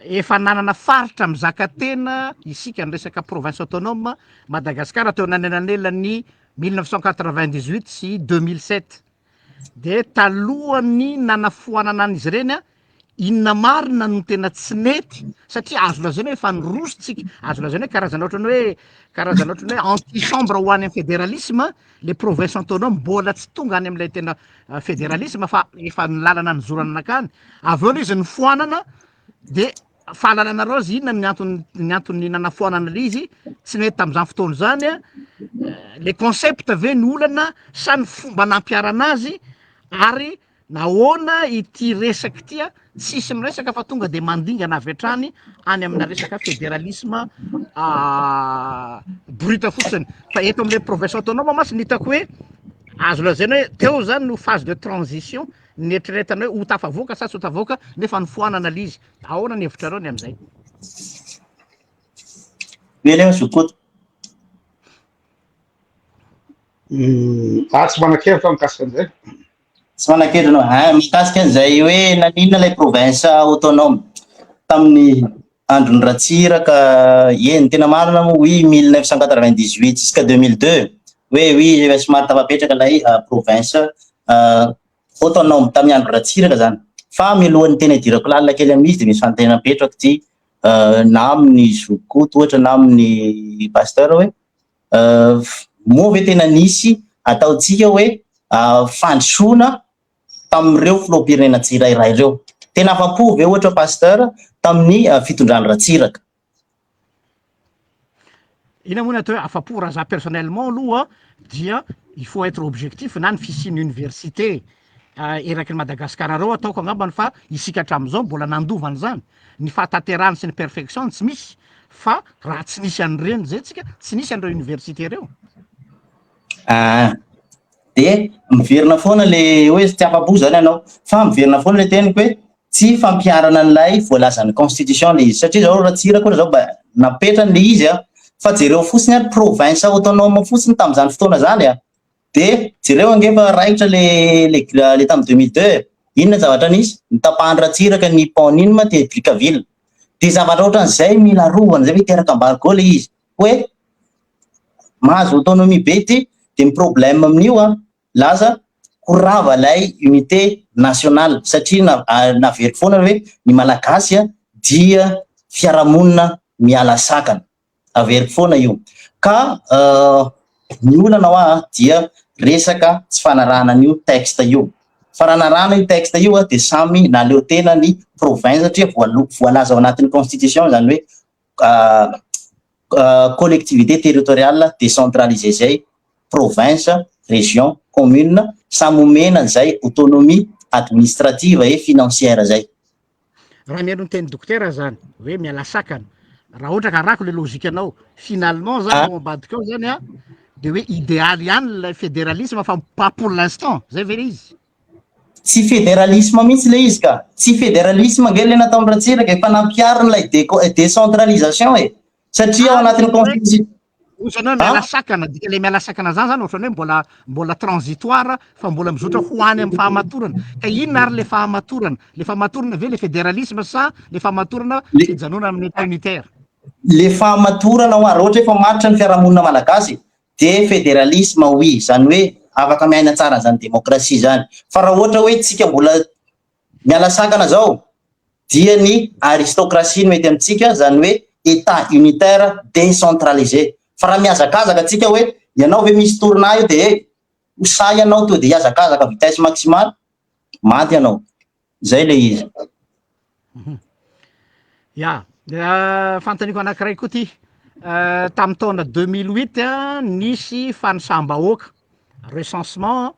Speaker 3: efa nanana faritra mizaka tena isika ny resaka province autonome Madagasikara teo anelanelan'ny 1998 sy 2007. De talohan'ny nanafoanana an'izy ireny a, inona marina no tena tsy nety satria azo lazaina hoe efa niroso tsika, azo lazaina hoe karazana ohatran'ny hoe karazana ohatran'ny hoe antichambre ho any amin'ny fédéralisme le province autonome mbola tsy tonga any amin'ilay tena fédéralisme fa efa ny lalana nizorana nankany, avy eo le izy nofoanana de Fahalalanareo azy inona ny antony ny antony nanafoanana le izy tsy nety tamin'izany fotoana izany a le concept ve ny olana sa ny fomba nampiharana azy ary nahoana ity resaka ity a tsisy miresaka fa tonga de mandingana avy hatrany any amina resaka fédéralisme brut fotsiny fa eto am'le province autonome mantsy ny hitako hoe azo lazaina hoe teo zany no phase de transition Nieritreretana hoe ho tafavoaka sa tsy ho tafavoaka nefa nofoanana ilay izy. Ahoana ny hevitrareo ny amin'izay?
Speaker 2: Mely aho Zokoto.
Speaker 1: Ah, tsy manan-kevitra mikasika an'izay.
Speaker 2: Tsy manan-kevitra anao. Ah, mikasika an'izay hoe naninona ilay province autonome tamin'ny andron'i Ratsiraka, eny, tena marina moa, oui, 1998 jusqu'à 2002, hoe oui, efa somary tafapetraka ilay province autonome tamin'ny andro Ratsiraka zany. Fa mialohan'ny tena hidirako lalina kely amin'izy dia misy fanontaniana apetrako ity na amin'ny zoky ohatra na amin'ny pasteur hoe moa ve tena nisy ataontsika hoe fandrosoana tamin'ireo filoham-pirenena tsirairay ireo? Tena afa-po ve ohatra pasteur tamin'ny fitondran'i Ratsiraka?
Speaker 3: Inona moa ny atao hoe afa-po? Raha za personnellement aloha dia il faut être objectif na ny fisian'ny université eraky ny Madagascar reo ataoko angambany fa isika hatramin'izao mbola nandova an'izany, ny fahatanterahany sy ny perfection-ny tsy misy fa raha tsy nisy an'ireny zay tsika tsy nisy an'ireo université reo.
Speaker 2: Ah, de miverina foana le hoe tsy afa-po zany ianao fa miverina foana le teniko hoe Tsy fampiharana an'ilay voalazan'ny constitution ilay izy satria zao Ratsiraka ohatra zao mba napetrany ilay izy a, fa jereo fotsiny ary province autonome fotsiny tamin'izany fotoana izany a, dia jereo ange fa raikitra le le le tamin'ny 2002 e, inona ny zavatra nisy? Notapahan'i Ratsiraka ny pont n'inona ma teny Brickaville, dia zavatra ohatran'izay mila arovana izay ve hiteraka embargo ilay izy hoe mahazo autonomie be ity dia ny problème amin'io a, Lasa ho rava ilay unité nationale satria naveriko foana hoe ny Malagasy dia fiarahamonina miala sakana. Averiko foana io. Ka ny olana hoa dia resaka tsy fanarahana an'io texte io. Fa raha narahana io texte io dia samy nahaleo tena ny province satria voalaza ao anatin'ny constitution izany hoe collectivité territoriale décentralisée izay, province, région, commune, samy omena an'izay autonomie administrative et financière zay.
Speaker 3: Raha mihaino ny tenin'i Dokotera zany, hoe miala sakana, raha ohatra ka arahako le logique-nao, finalement zany ao ambadika ao zany an, de hoe idéal ihany ilay fédéralisme fa pas pour l'instant, zay ve le izy?
Speaker 2: Tsy fédéralisme mihitsy ilay izy ka! Tsy fédéralisme ange ilay nataon'i Ratsiraka e, fa nampihariny ilay déco- décentralisation e! Satria ao anatin'ny constitution.
Speaker 3: Ozy ianao miala sakana, dika ilay miala sakana zany zany ohatran'ny hoe mbola mbola transitoire fa mbola mizotra ho any amin'ny fahamatorana. Ka inona ary le fahamatorana? Le fahamatorana ve le fédéralisme sa le fahamatorana fijanonana amin'ny état unitaire?
Speaker 2: Le fahamatorana hoa, raha ohatra hoe efa matotra ny fiarahamonina malagasy. de fédéralisme oui, zany hoe afaka miaina tsara zany démocratie zany. Fa raha ohatra hoe tsika mbola miala sakana zao, dia ny aristocratie no mety amintsika, zany hoe état unitaire décentralisé. Fa raha mihazakazaka atsika hoe ianao ve misy tourna io, de ho sahy ianao to de hihazakazaka vitesse maximale, maty ianao. Zay le izy.
Speaker 3: Ya, fanontaniako anankiray koa ty. Tamin'ny taona 2008 nisy fanisam-bahoaka, recensement,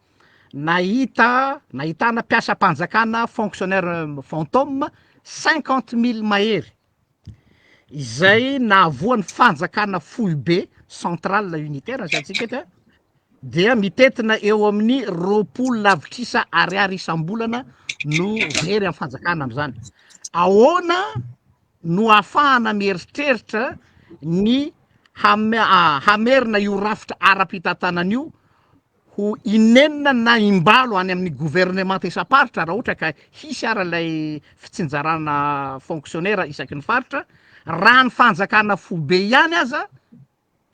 Speaker 3: nahita nahitana mpiasam-panjakana fonctionnaire fantôme 50 000 mahery, izay nahavoan'ny fanjakana foibe centrale unitaire asantsika eto dia mitetina eo amin'ny 20 lavitrisa ariary isam-bolana no very amin'ny fanjakana am'izany. Ahoana no ahafahana mieritreritra ny hamerina io rafitra ara-pitantanana io ho inenina na imbalo any amin'ny gouvernement isam-paritra, raha ohatra ka hisy ara lay fitsinjarana fonctionnaire isaky ny faritra, raha ny fanjakana foibe ihany aza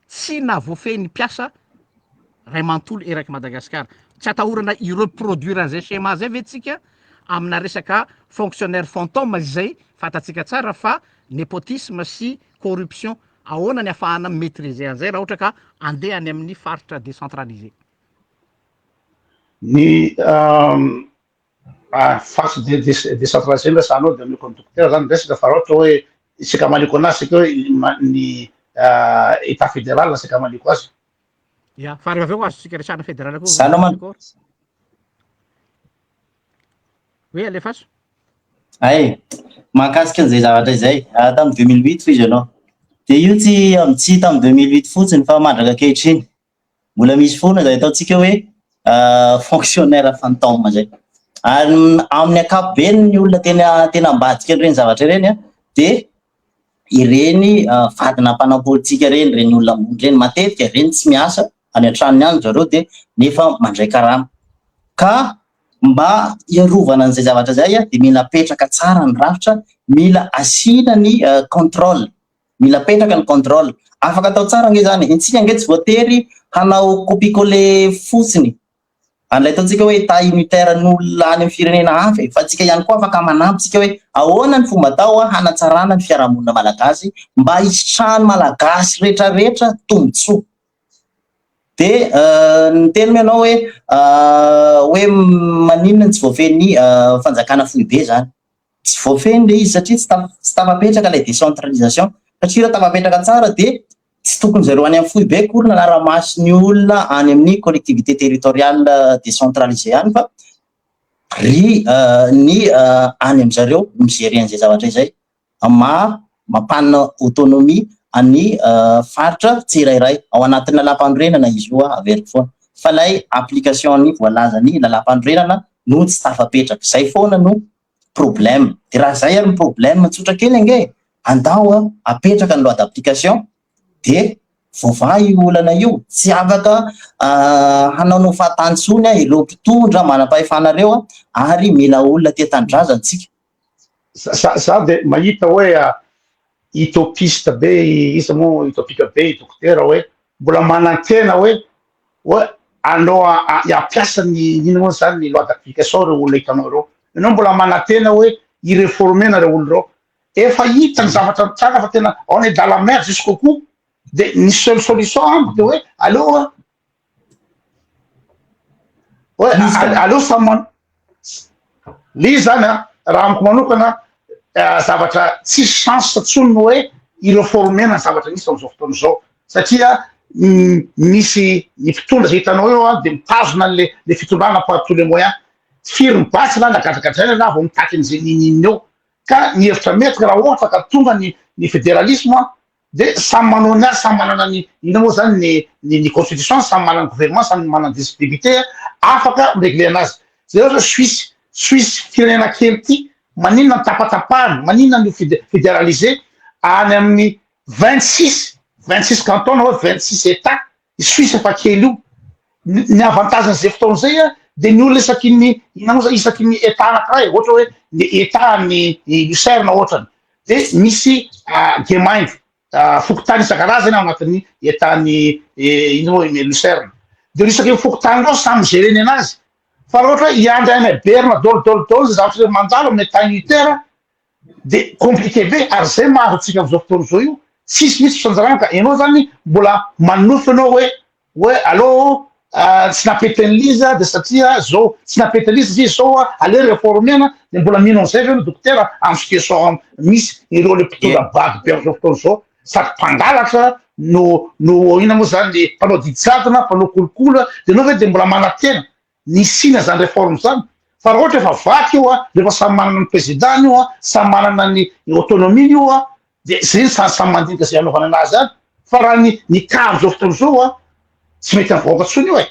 Speaker 3: tsy nahavoafehy ny mpiasa ray manontolo eraky Madagasikara? Tsy atahorana i-reproduire an'izay schéma zay ve tsika amina resaka fonctionnaire fantôme, izay fantatsika tsara fa népotisme sy corruption? Ahoana ny ahafahana maîtriser an'izay raha ohatra ka andeha any amin'ny faritra décentralisé?
Speaker 1: Ny faritsy décentralisé no resahanao, de ameko ny dokotera zany resaka. Fa raha ohatra hoe isaka maliko anazy sika hoe ny état fédéral sika maliko azy.
Speaker 3: Ya, fa rehefa avy eo azontsika resahana fédéral koa.
Speaker 2: Zany man
Speaker 3: hoe alefaso.
Speaker 2: Ay, mahakasika an'izay zavatra izay, tamin'ny 2008 fo izy ianao. De io tsy tsy tamin'ny 2008 fotsiny fa mandraka ankehitriny. Mbola misy foana zay ataontsika hoe fonctionnaire fantôme zay. Ary amin'ny ankapobeny ny olona tena ambadika an'ireny zavatra ireny de ireny vadina mpanao politika ireny, ireny olona ambony ireny matetika ireny tsy miasa any an-tranony any zareo de nefa mandray karama. Ka mba hiarovana an'izay zavatra zay de mila apetraka tsara ny rafitra, mila asiana ny contrôle, mila apetraka ny contrôle. Afaka atao tsara nge zany, intsika nge tsy voatery hanao copier-coller fotsiny an'ilay ataontsika hoe état unitaire n'olona any amin'ny firenena hafa e, fa tsika ihany koa afaka manampy tsika hoe ahoana ny fomba atao hanatsarana ny fiarahamonina malagasy mba hisitrahan'ny malagasy rehetrarehetra tombontsoa. De niteny moa ianao hoe maninona tsy voafehin'ny fanjakana foibe zany. Tsy voafehy le izy satria tsy tafapetraka ilay décentralisation, satria raha tafapetraka tsara de tsy tokony zareo any amin'ny foibe akory nanara-maso ny olona any amin'ny collectivité territoriale décentralisée any, fa ry ny any am'zareo mi-gérer an'izay zavatra izay ma mampanana autonomie any faritra tsirairay ao anatin'ny lalàm-panorenana izy io. Averiko foana fa lay application ny voalazany lalàm-panorenana no tsy tafapetraka, zay foana no problème. De raha zay ary ny problème, tsotra kely ange, andao apetraka ny loi d'application de voavaha io olana io. Tsy afaka hanaonao fahatany intsony ireo mpitondra manam-pahefana reo ary mila olona tia tanindrazana tsika.
Speaker 1: Za de mahita hoe utopiste be izy moa, utopique be i dokotera, hoe mbola manantena hoe anao ampiasa ny ino moa zany, ny loi d'application reo olona hitanao reo. Ianao mbola manantena hoe i-réformer-na reo olo reo, efa hita ny zavatra mitranga fa tena on est dans la merde jusqu'au cou. De ny seule solution amiko de hoe aleo hoe aleo samy man le izy zany raha amiko manokana, zavatra tsisy chance tsony ny hoe i-réformer-na ny zavatra misy am'izao fotoana zao, satria misy ny mpitondra zay hitanao eo de mitazona an'le le fitondrana par tous les moyens, firy ny basy na nagadragadraina na vao mitaky an'izay ninina eo. Ka ny hevitra mety, raha ohatra ka tonga ny fédéralisme, de samy manao ny azy, samy manana ny ina moa zany, ny constitution, samy manana gouvernement, samy manana député, afaka mi-régler anazy zay. Ohatra Suisse, firenena kely ty, maninona ny tapatapahany? Maninona ny fédéralisé any amin'ny 26 canton na hoe 26 état? Suisse efa kely io. Ny avantage n'izay fotoana zay de ny olona isaky ny ina moa zany, isaky ny état anankiray, ohatra hoe ny état ny Lucerne ohatrany, de misy Gemeinde. fokontany isan-karazany ao anatin'ny État-n'ny ino moa Lucerne. De isaky ny fokontany reo samy mi-gérer ny anazy. Fa raha ohatra hoe hiandry any Berne daholo daholo daholo zay zavatra mandalo amin'ny État unitaire de compliqué be, ary zay mahazo antsika am'izao fotoana zao io, tsisy mihitsy fisanjarana. Ka ianao zany mbola manofy anao hoe allo tsy nampety an'liza de satria zao tsy nampety an'liza satria zao aleo réformena, de mbola mino an'izay ve no dokotera amy situation misy ireo le mpitondra bady be am'izao fotoana zao, sady mpangalatra no ina moa zany, mpanao didijadona, mpanao kolikoly? De anao ve de mbola manantena nisina zany réforme zany? Fa raha ohatra efa vaky io rehefa samy manana ny président io samy manana ny autonomie io de zay samy mandinika zay anaovana anazy any. Fa raha ny cas am'izao fotoana zao tsy mety avoaka tsony io e.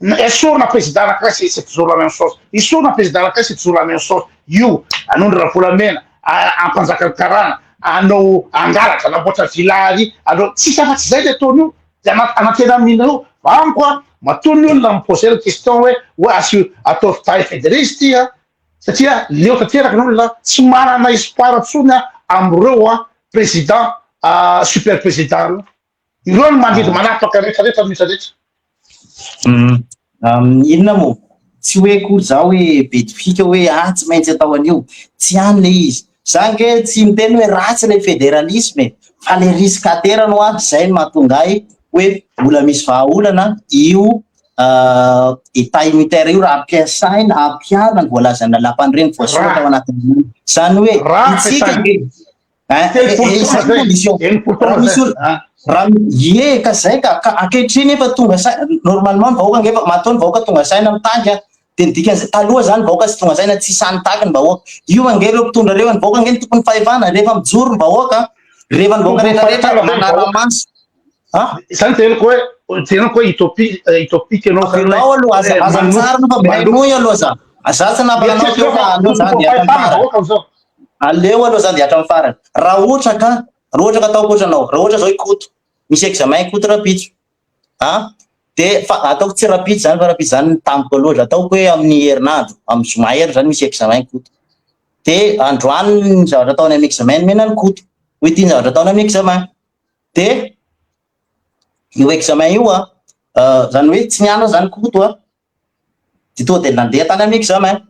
Speaker 1: Esorina président anakiray, c'est toujours la même chose. Esorina président anakiray, c'est toujours la même chose. Io anondrana volamena, ampanjaka ny karana, anao angalatra, anamboatra villary anao, tsisy afa-tsy zay le ataony io. De anantena amin'ina io? Fa amiko matoa ny olona mi-poser la question hoe asio ataovy état fédéré izy ty satria leo tanteraka ny olona, tsy manana espoir tsony am'ireo président super président reo. Ireo no mandidy manapaka rehetrarehetra rehetrarehetra.
Speaker 2: Inona moa, tsy hoe kory za hoe bedifika hoe tsy maintsy atao an'io, tsy any le izy. Za nge tsy miteny hoe ratsy le fédéralisme e, fa le risque aterany hoa zay no mahatonga ahy hoe mbola misy vahaolana io état unitaire io raha ampiasaina, ampiharina ny voalazan'ny lalàm-panorenana voasoratra ao anatin'izany. Zany hoe itsika nge
Speaker 1: 30 taona zay, 60 taona
Speaker 2: misy
Speaker 1: zay.
Speaker 2: Raha ie ka zay ka ankehitriny efa tonga saina normalement ny vahoaka ngefa matoa ny vahoaka tonga saina mitaky de ny dikan'izay taloha zany vahoaka tsy tonga saina, tsy sany taky ny vahoaka io. Ange reo mpitondra reo, ny vahoaka ange ny tompony fahefana rehefa mijoro ny vahoaka, rehefa ny vahoaka rehetrarehetra manara-maso.
Speaker 1: Zany teneniko hoe utopie, utopique ianao zany.
Speaker 2: Ao aloha aza tsara fa minoy aloha. Za tsy namparanao teo fa aleo zany de hatramin'ny farany.
Speaker 1: Vahoaka am'izao.
Speaker 2: Aleo aloha zany de hatramin'ny farany. Raha ohatra ka ataoko ohatra anao, raha ohatra zao ikoto misy examen, ikoto rapitso de fa ataoko tsy rapitso zany fa rapitso zany tampoka loatra, ataoko hoe amin'ny herinandro, amin'ny zoma hery zany misy examen koto, de androany ny zavatra ataony amin'ny examen mena ny koto hoe ty ny zavatra ataony amin'ny examen, de io examen io zany hoe tsy nianatra zany koto de tonga de nandeha tany amin'ny examen,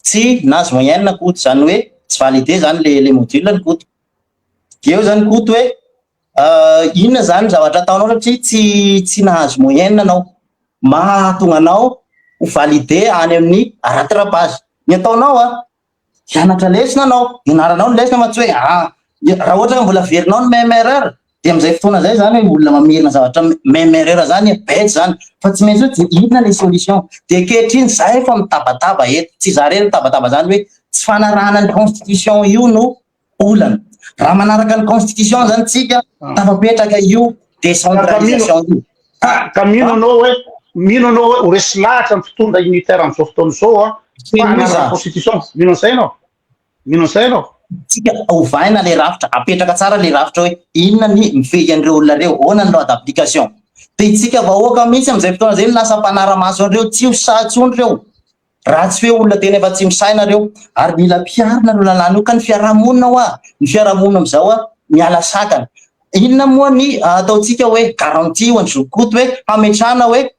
Speaker 2: tsy nahazo moyenne koto, zany hoe tsy validé zany le module ny koto. De eo zany koto hoe inona zany zavatra ataonao satria tsy nahazo moyenne anao mahatonga anao ho validé any amin'ny rattrapage? Ny ataonao hianatra lesona anao, ianaranao ny lesona, fa tsy hoe raha ohatra ka mbola verinao ny même erreur, de am'izay fotoana zay zany hoe olona mamerina zavatra même erreur zany bête zany, fa tsy maintsy hoe de inona le solution? De ankehitriny zay efa mitabataba eto, tsy za reny mitabataba zany hoe tsy fanarahana ny constitution io no olana. Raha manaraka ny constitution zany tsika, tafapetraka io décentralisation io.
Speaker 1: Ka mino anao hoe ho resy lahatra ny mpitondra unitaire am'izao fotoana zao fa hanaraka constitution? Mino an'izay anao? Mino an'izay anao?
Speaker 2: Tsika ovaina le rafitra, apetraka tsara le rafitra hoe inona ny mifehy an'ireo olona reo, ahoana ny loi d'application, de itsika vahoaka mihitsy am'izay fotoana zay ny lasa mpanara-maso an'ireo. Tsy ho satsony reo raha tsy hoe olona tena efa tsy misaina reo, ary mila ampiharina reo lalàna io. Ka ny fiarahamonina hoa, ny fiarahamonina am'izao miala sakana. Inona moa ny ataontsika hoe garantie ho an'ny zokoto hoe hametrahana hoe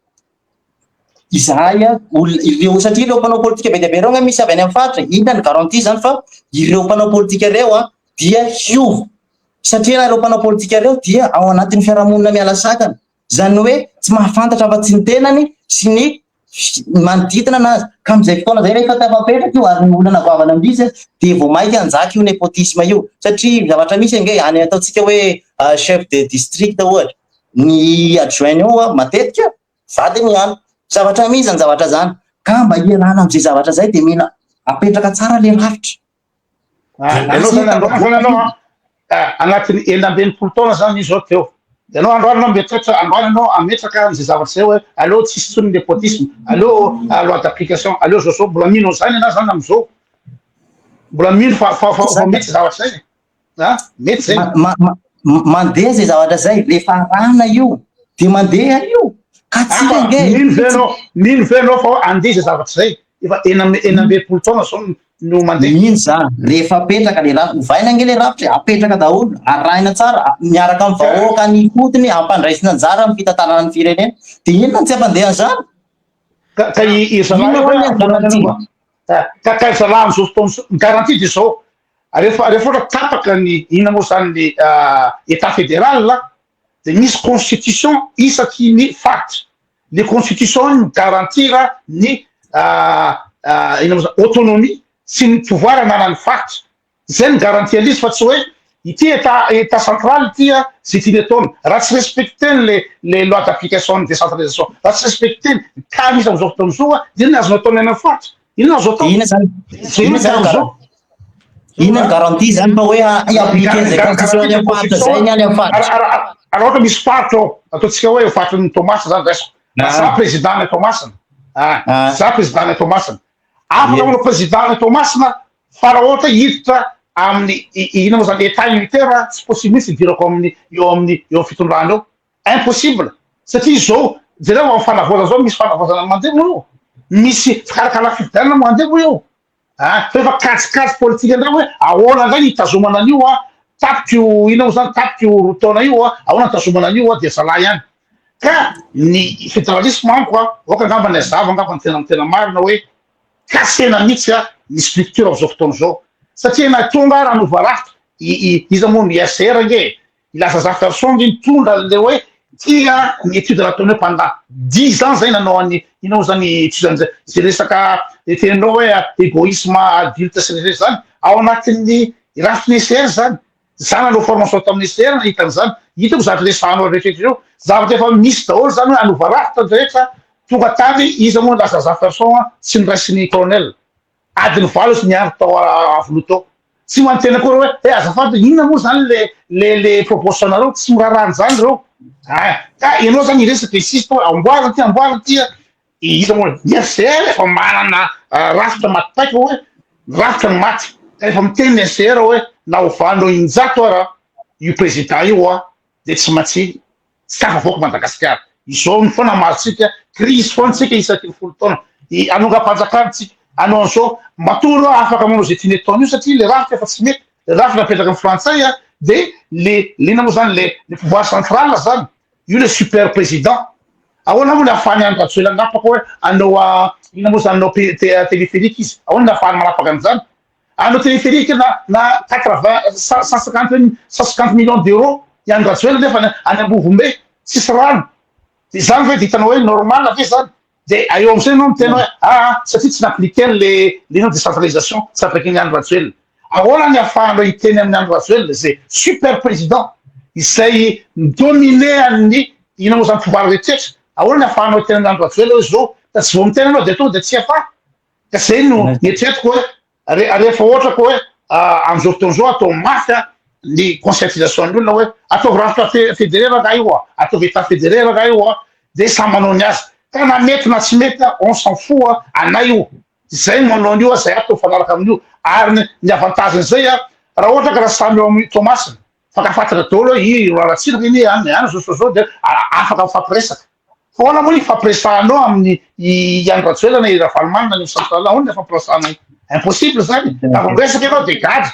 Speaker 2: izahay olona ireo, satria ireo mpanao politika be dia be reo nga misy avy any amin'ny faritra? Inona ny garantie zany fa ireo mpanao politika reo dia hiova? Satria nareo mpanao politika reo dia ao anatin'ny fiarahamonina miala sakana, zany hoe tsy mahafantatra afa-tsy ny tenany sy ny manodidina anazy. Ka am'izay fotoana zay rehefa tafapetraka io ary ny olana goavana amin'izy de vao maika anjaka io népotisme io, satria zavatra misy ange any ataontsika hoe chef de district ohatra, ny adjoint io matetika vadiny ihany. Zavatra misy zany zavatra zany, ka mba hialana am'izay zavatra zay de mila apetraka tsara le rafitra.
Speaker 1: Anao zany androany zany anao anatin'ny 66 taona zany izy zao teo, de anao androany anao mieritreritra, androany anao ametraka an'izay zavatra zay hoe aleo tsisy tsony népotisme, aleo loi d'application, aleo zao zao. Mbola mino an'izany anao zany am'izao? Mbola mino fa mety zavatra zay mety zay?
Speaker 2: Mandeha zay zavatra zay rehefa arahana io de mandeha io ka tsika nge
Speaker 1: Mino ve anao fa andeha zay zavatra zay efa 66 taona zao? No mandeha.
Speaker 2: Mino za, rehefa apetraka le rafitra, ovaina ange le rafitra, apetraka daholo, arahina tsara, miaraka amin'ny vahoaka ny fotony, ampandraisina anjara amin'ny fitantanana ny firenena, de inona no tsy ampandeha an'izany?
Speaker 1: Ka i zalahy
Speaker 2: Inona hoy ny garantie?
Speaker 1: Ka zalahy am'izao fotoana izao, ny garantie de zao: rehefa ohatra tapaka ny, inona moa zany, ny état fédéral, de misy constitution isaky ny faritra. Le constitution ny garantir ny, inona moa zany, autonomie sy ny pouvoir ananan'ny faritra. Zay ny garantie an'izy, fa tsy hoe ity état central ty a zay tiany ataony. Raha tsy respecté le loi d'application ny décentralisation, raha tsy respecté ny cas misy am'izao fotoana izao a, de inona azonao ataony any amin'ny faritra? Inona azo atao?
Speaker 2: De inona zany
Speaker 1: Zay
Speaker 2: inona
Speaker 1: no
Speaker 2: zany
Speaker 1: am'izao.
Speaker 2: Inona ny garantie zany fa hoe hi-appliquer zay constitution any amin'ny faritra zay ny any amin'ny faritra?
Speaker 1: Raha ohatra misy faritra ao, ataontsika hoe faritry ny Toamasina zany raisiko, za président ny Toamasina, za président ny Toamasina, afaka manao président ny Toamasina, fa raha ohatra hiditra amin'ny inona moa zany, état unitaire, tsy possible mihitsy hidirako amin'ny eo amin'ny eo amin'ny fitondrana eo, impossible. Satria zao jereo, amin'ny fanavaozana zao, misy fanavaozana mandeha moa io, misy fikarakarana fifidianana mandeha moa io. Fa efa kajikajy politika indray hoe ahoana indray ny hitazomana an'io a, tapitra io, inona moa zany, tapitra io 2 taona io a, ahoana hitazomana an'io a? De zalahy ihany. Ka ny fédéralisme amiko a, oka angamba ny azava, angamba ny tena marina hoe kasena mihitsy a ny structure am'izao fotoana izao, satria na tonga raha nova rafitra iza moa, ny RCR nge ilaza Zafiarison nge mitondra le hoe tia ny étude nataony hoe pendant 10 ans zay nanao any, inona moa zany, étude an'zay zay resaka teninao hoe égoïsme adulte sy rehetra zany ao anatin'ny rafitry ny RCR zany. Za nanao formation tamin'ny RCR, nahita an'izany, hitako zavatra resahanao rehetrarehetra eo, zavatra efa misy daholo zany hoe anova rafitra rehetra. Tonga tany iza moa, laza Zafiarison a, tsy niraisiny colonel, adiny 8 izy niandry tao avoloa tao, tsy manontena koa reo hoe e, azafady, inona moa zany le proposition nareo? Tsy miraharaha zany reo. Ka ianao zany iresaka isisy hoe amboarina ty, amboarina ty a, iza moa, ny RCR efa manana rafitra maty paika, hoe rafitra ny maty. Ka efa miteny ny RCR hoe na ovanao 100 ara io président io a, de tsy maintsy tsy tafavoaka Madagasikara. Izao ny foana mahazotsika crise foana tsika isaky ny 10 taona, anongam-panjakana tsika, anao an'izao matoa reo afaka manao zay tiany ataony io, satria le rafitra efa tsy mety, le rafitra napetraka ny Frantsay a, de le ina moa zany, le pouvoir central zany io, le super président. Ahoana moa ny ahafahany Andry Rajoelina anapaka hoe anao ina moa zany, anao téléphérique izy? Ahoana ny ahafahany manapaka an'izany, anao téléphérique na 80, 150 millions d'euros i Andry Rajoelina, nefa any Ambovombe tsisy rano? De zany ve de hitanao hoe normal ve zany? De eo am'izay anao mitena hoe satria tsy n'appliquer le ino, décentralisation, tsy appliquer ny Andry Rajoelina. Ahoana ny ahafahanao hiteny amin'ny Andry Rajoelina zay super président izay mi-dominer amin'ny, ina moa zany, pouvoir rehetrarehetra? Ahoana ny ahafahanao hiteny amin'ny Andry Rajoelina hoe zao? Ka tsy vao miteny anao de tonga de tsy afa ka zay no eritreretiko hoe rehefa ohatra ko hoe am'izao fotoana zao atao mafy a ny conscientisation ny olona hoe ataovy rafitra fédéré ranga io a, ataovy état fédéré ranga io a, de samy manao ny azy. Ka na mety na tsy mety a, on s'en fout a, anay io zay manao an'io a, zay atao fanaraka amin'io. Ary ny avantage-n'izay a, raha ohatra ka raha samy eo amin'ny Toamasina fakafantatra daholo hoe i Ratsiraka iny any any zao zao, de afaka mifampiresaka. Fa ahoana moa ifampiresahanao amin'ny i Andry Rajoelina na i Ravalomanana ny central? Ahoana ny ifampiresahanao? Impossible zany. Raha vao miresaka ianao de gadra.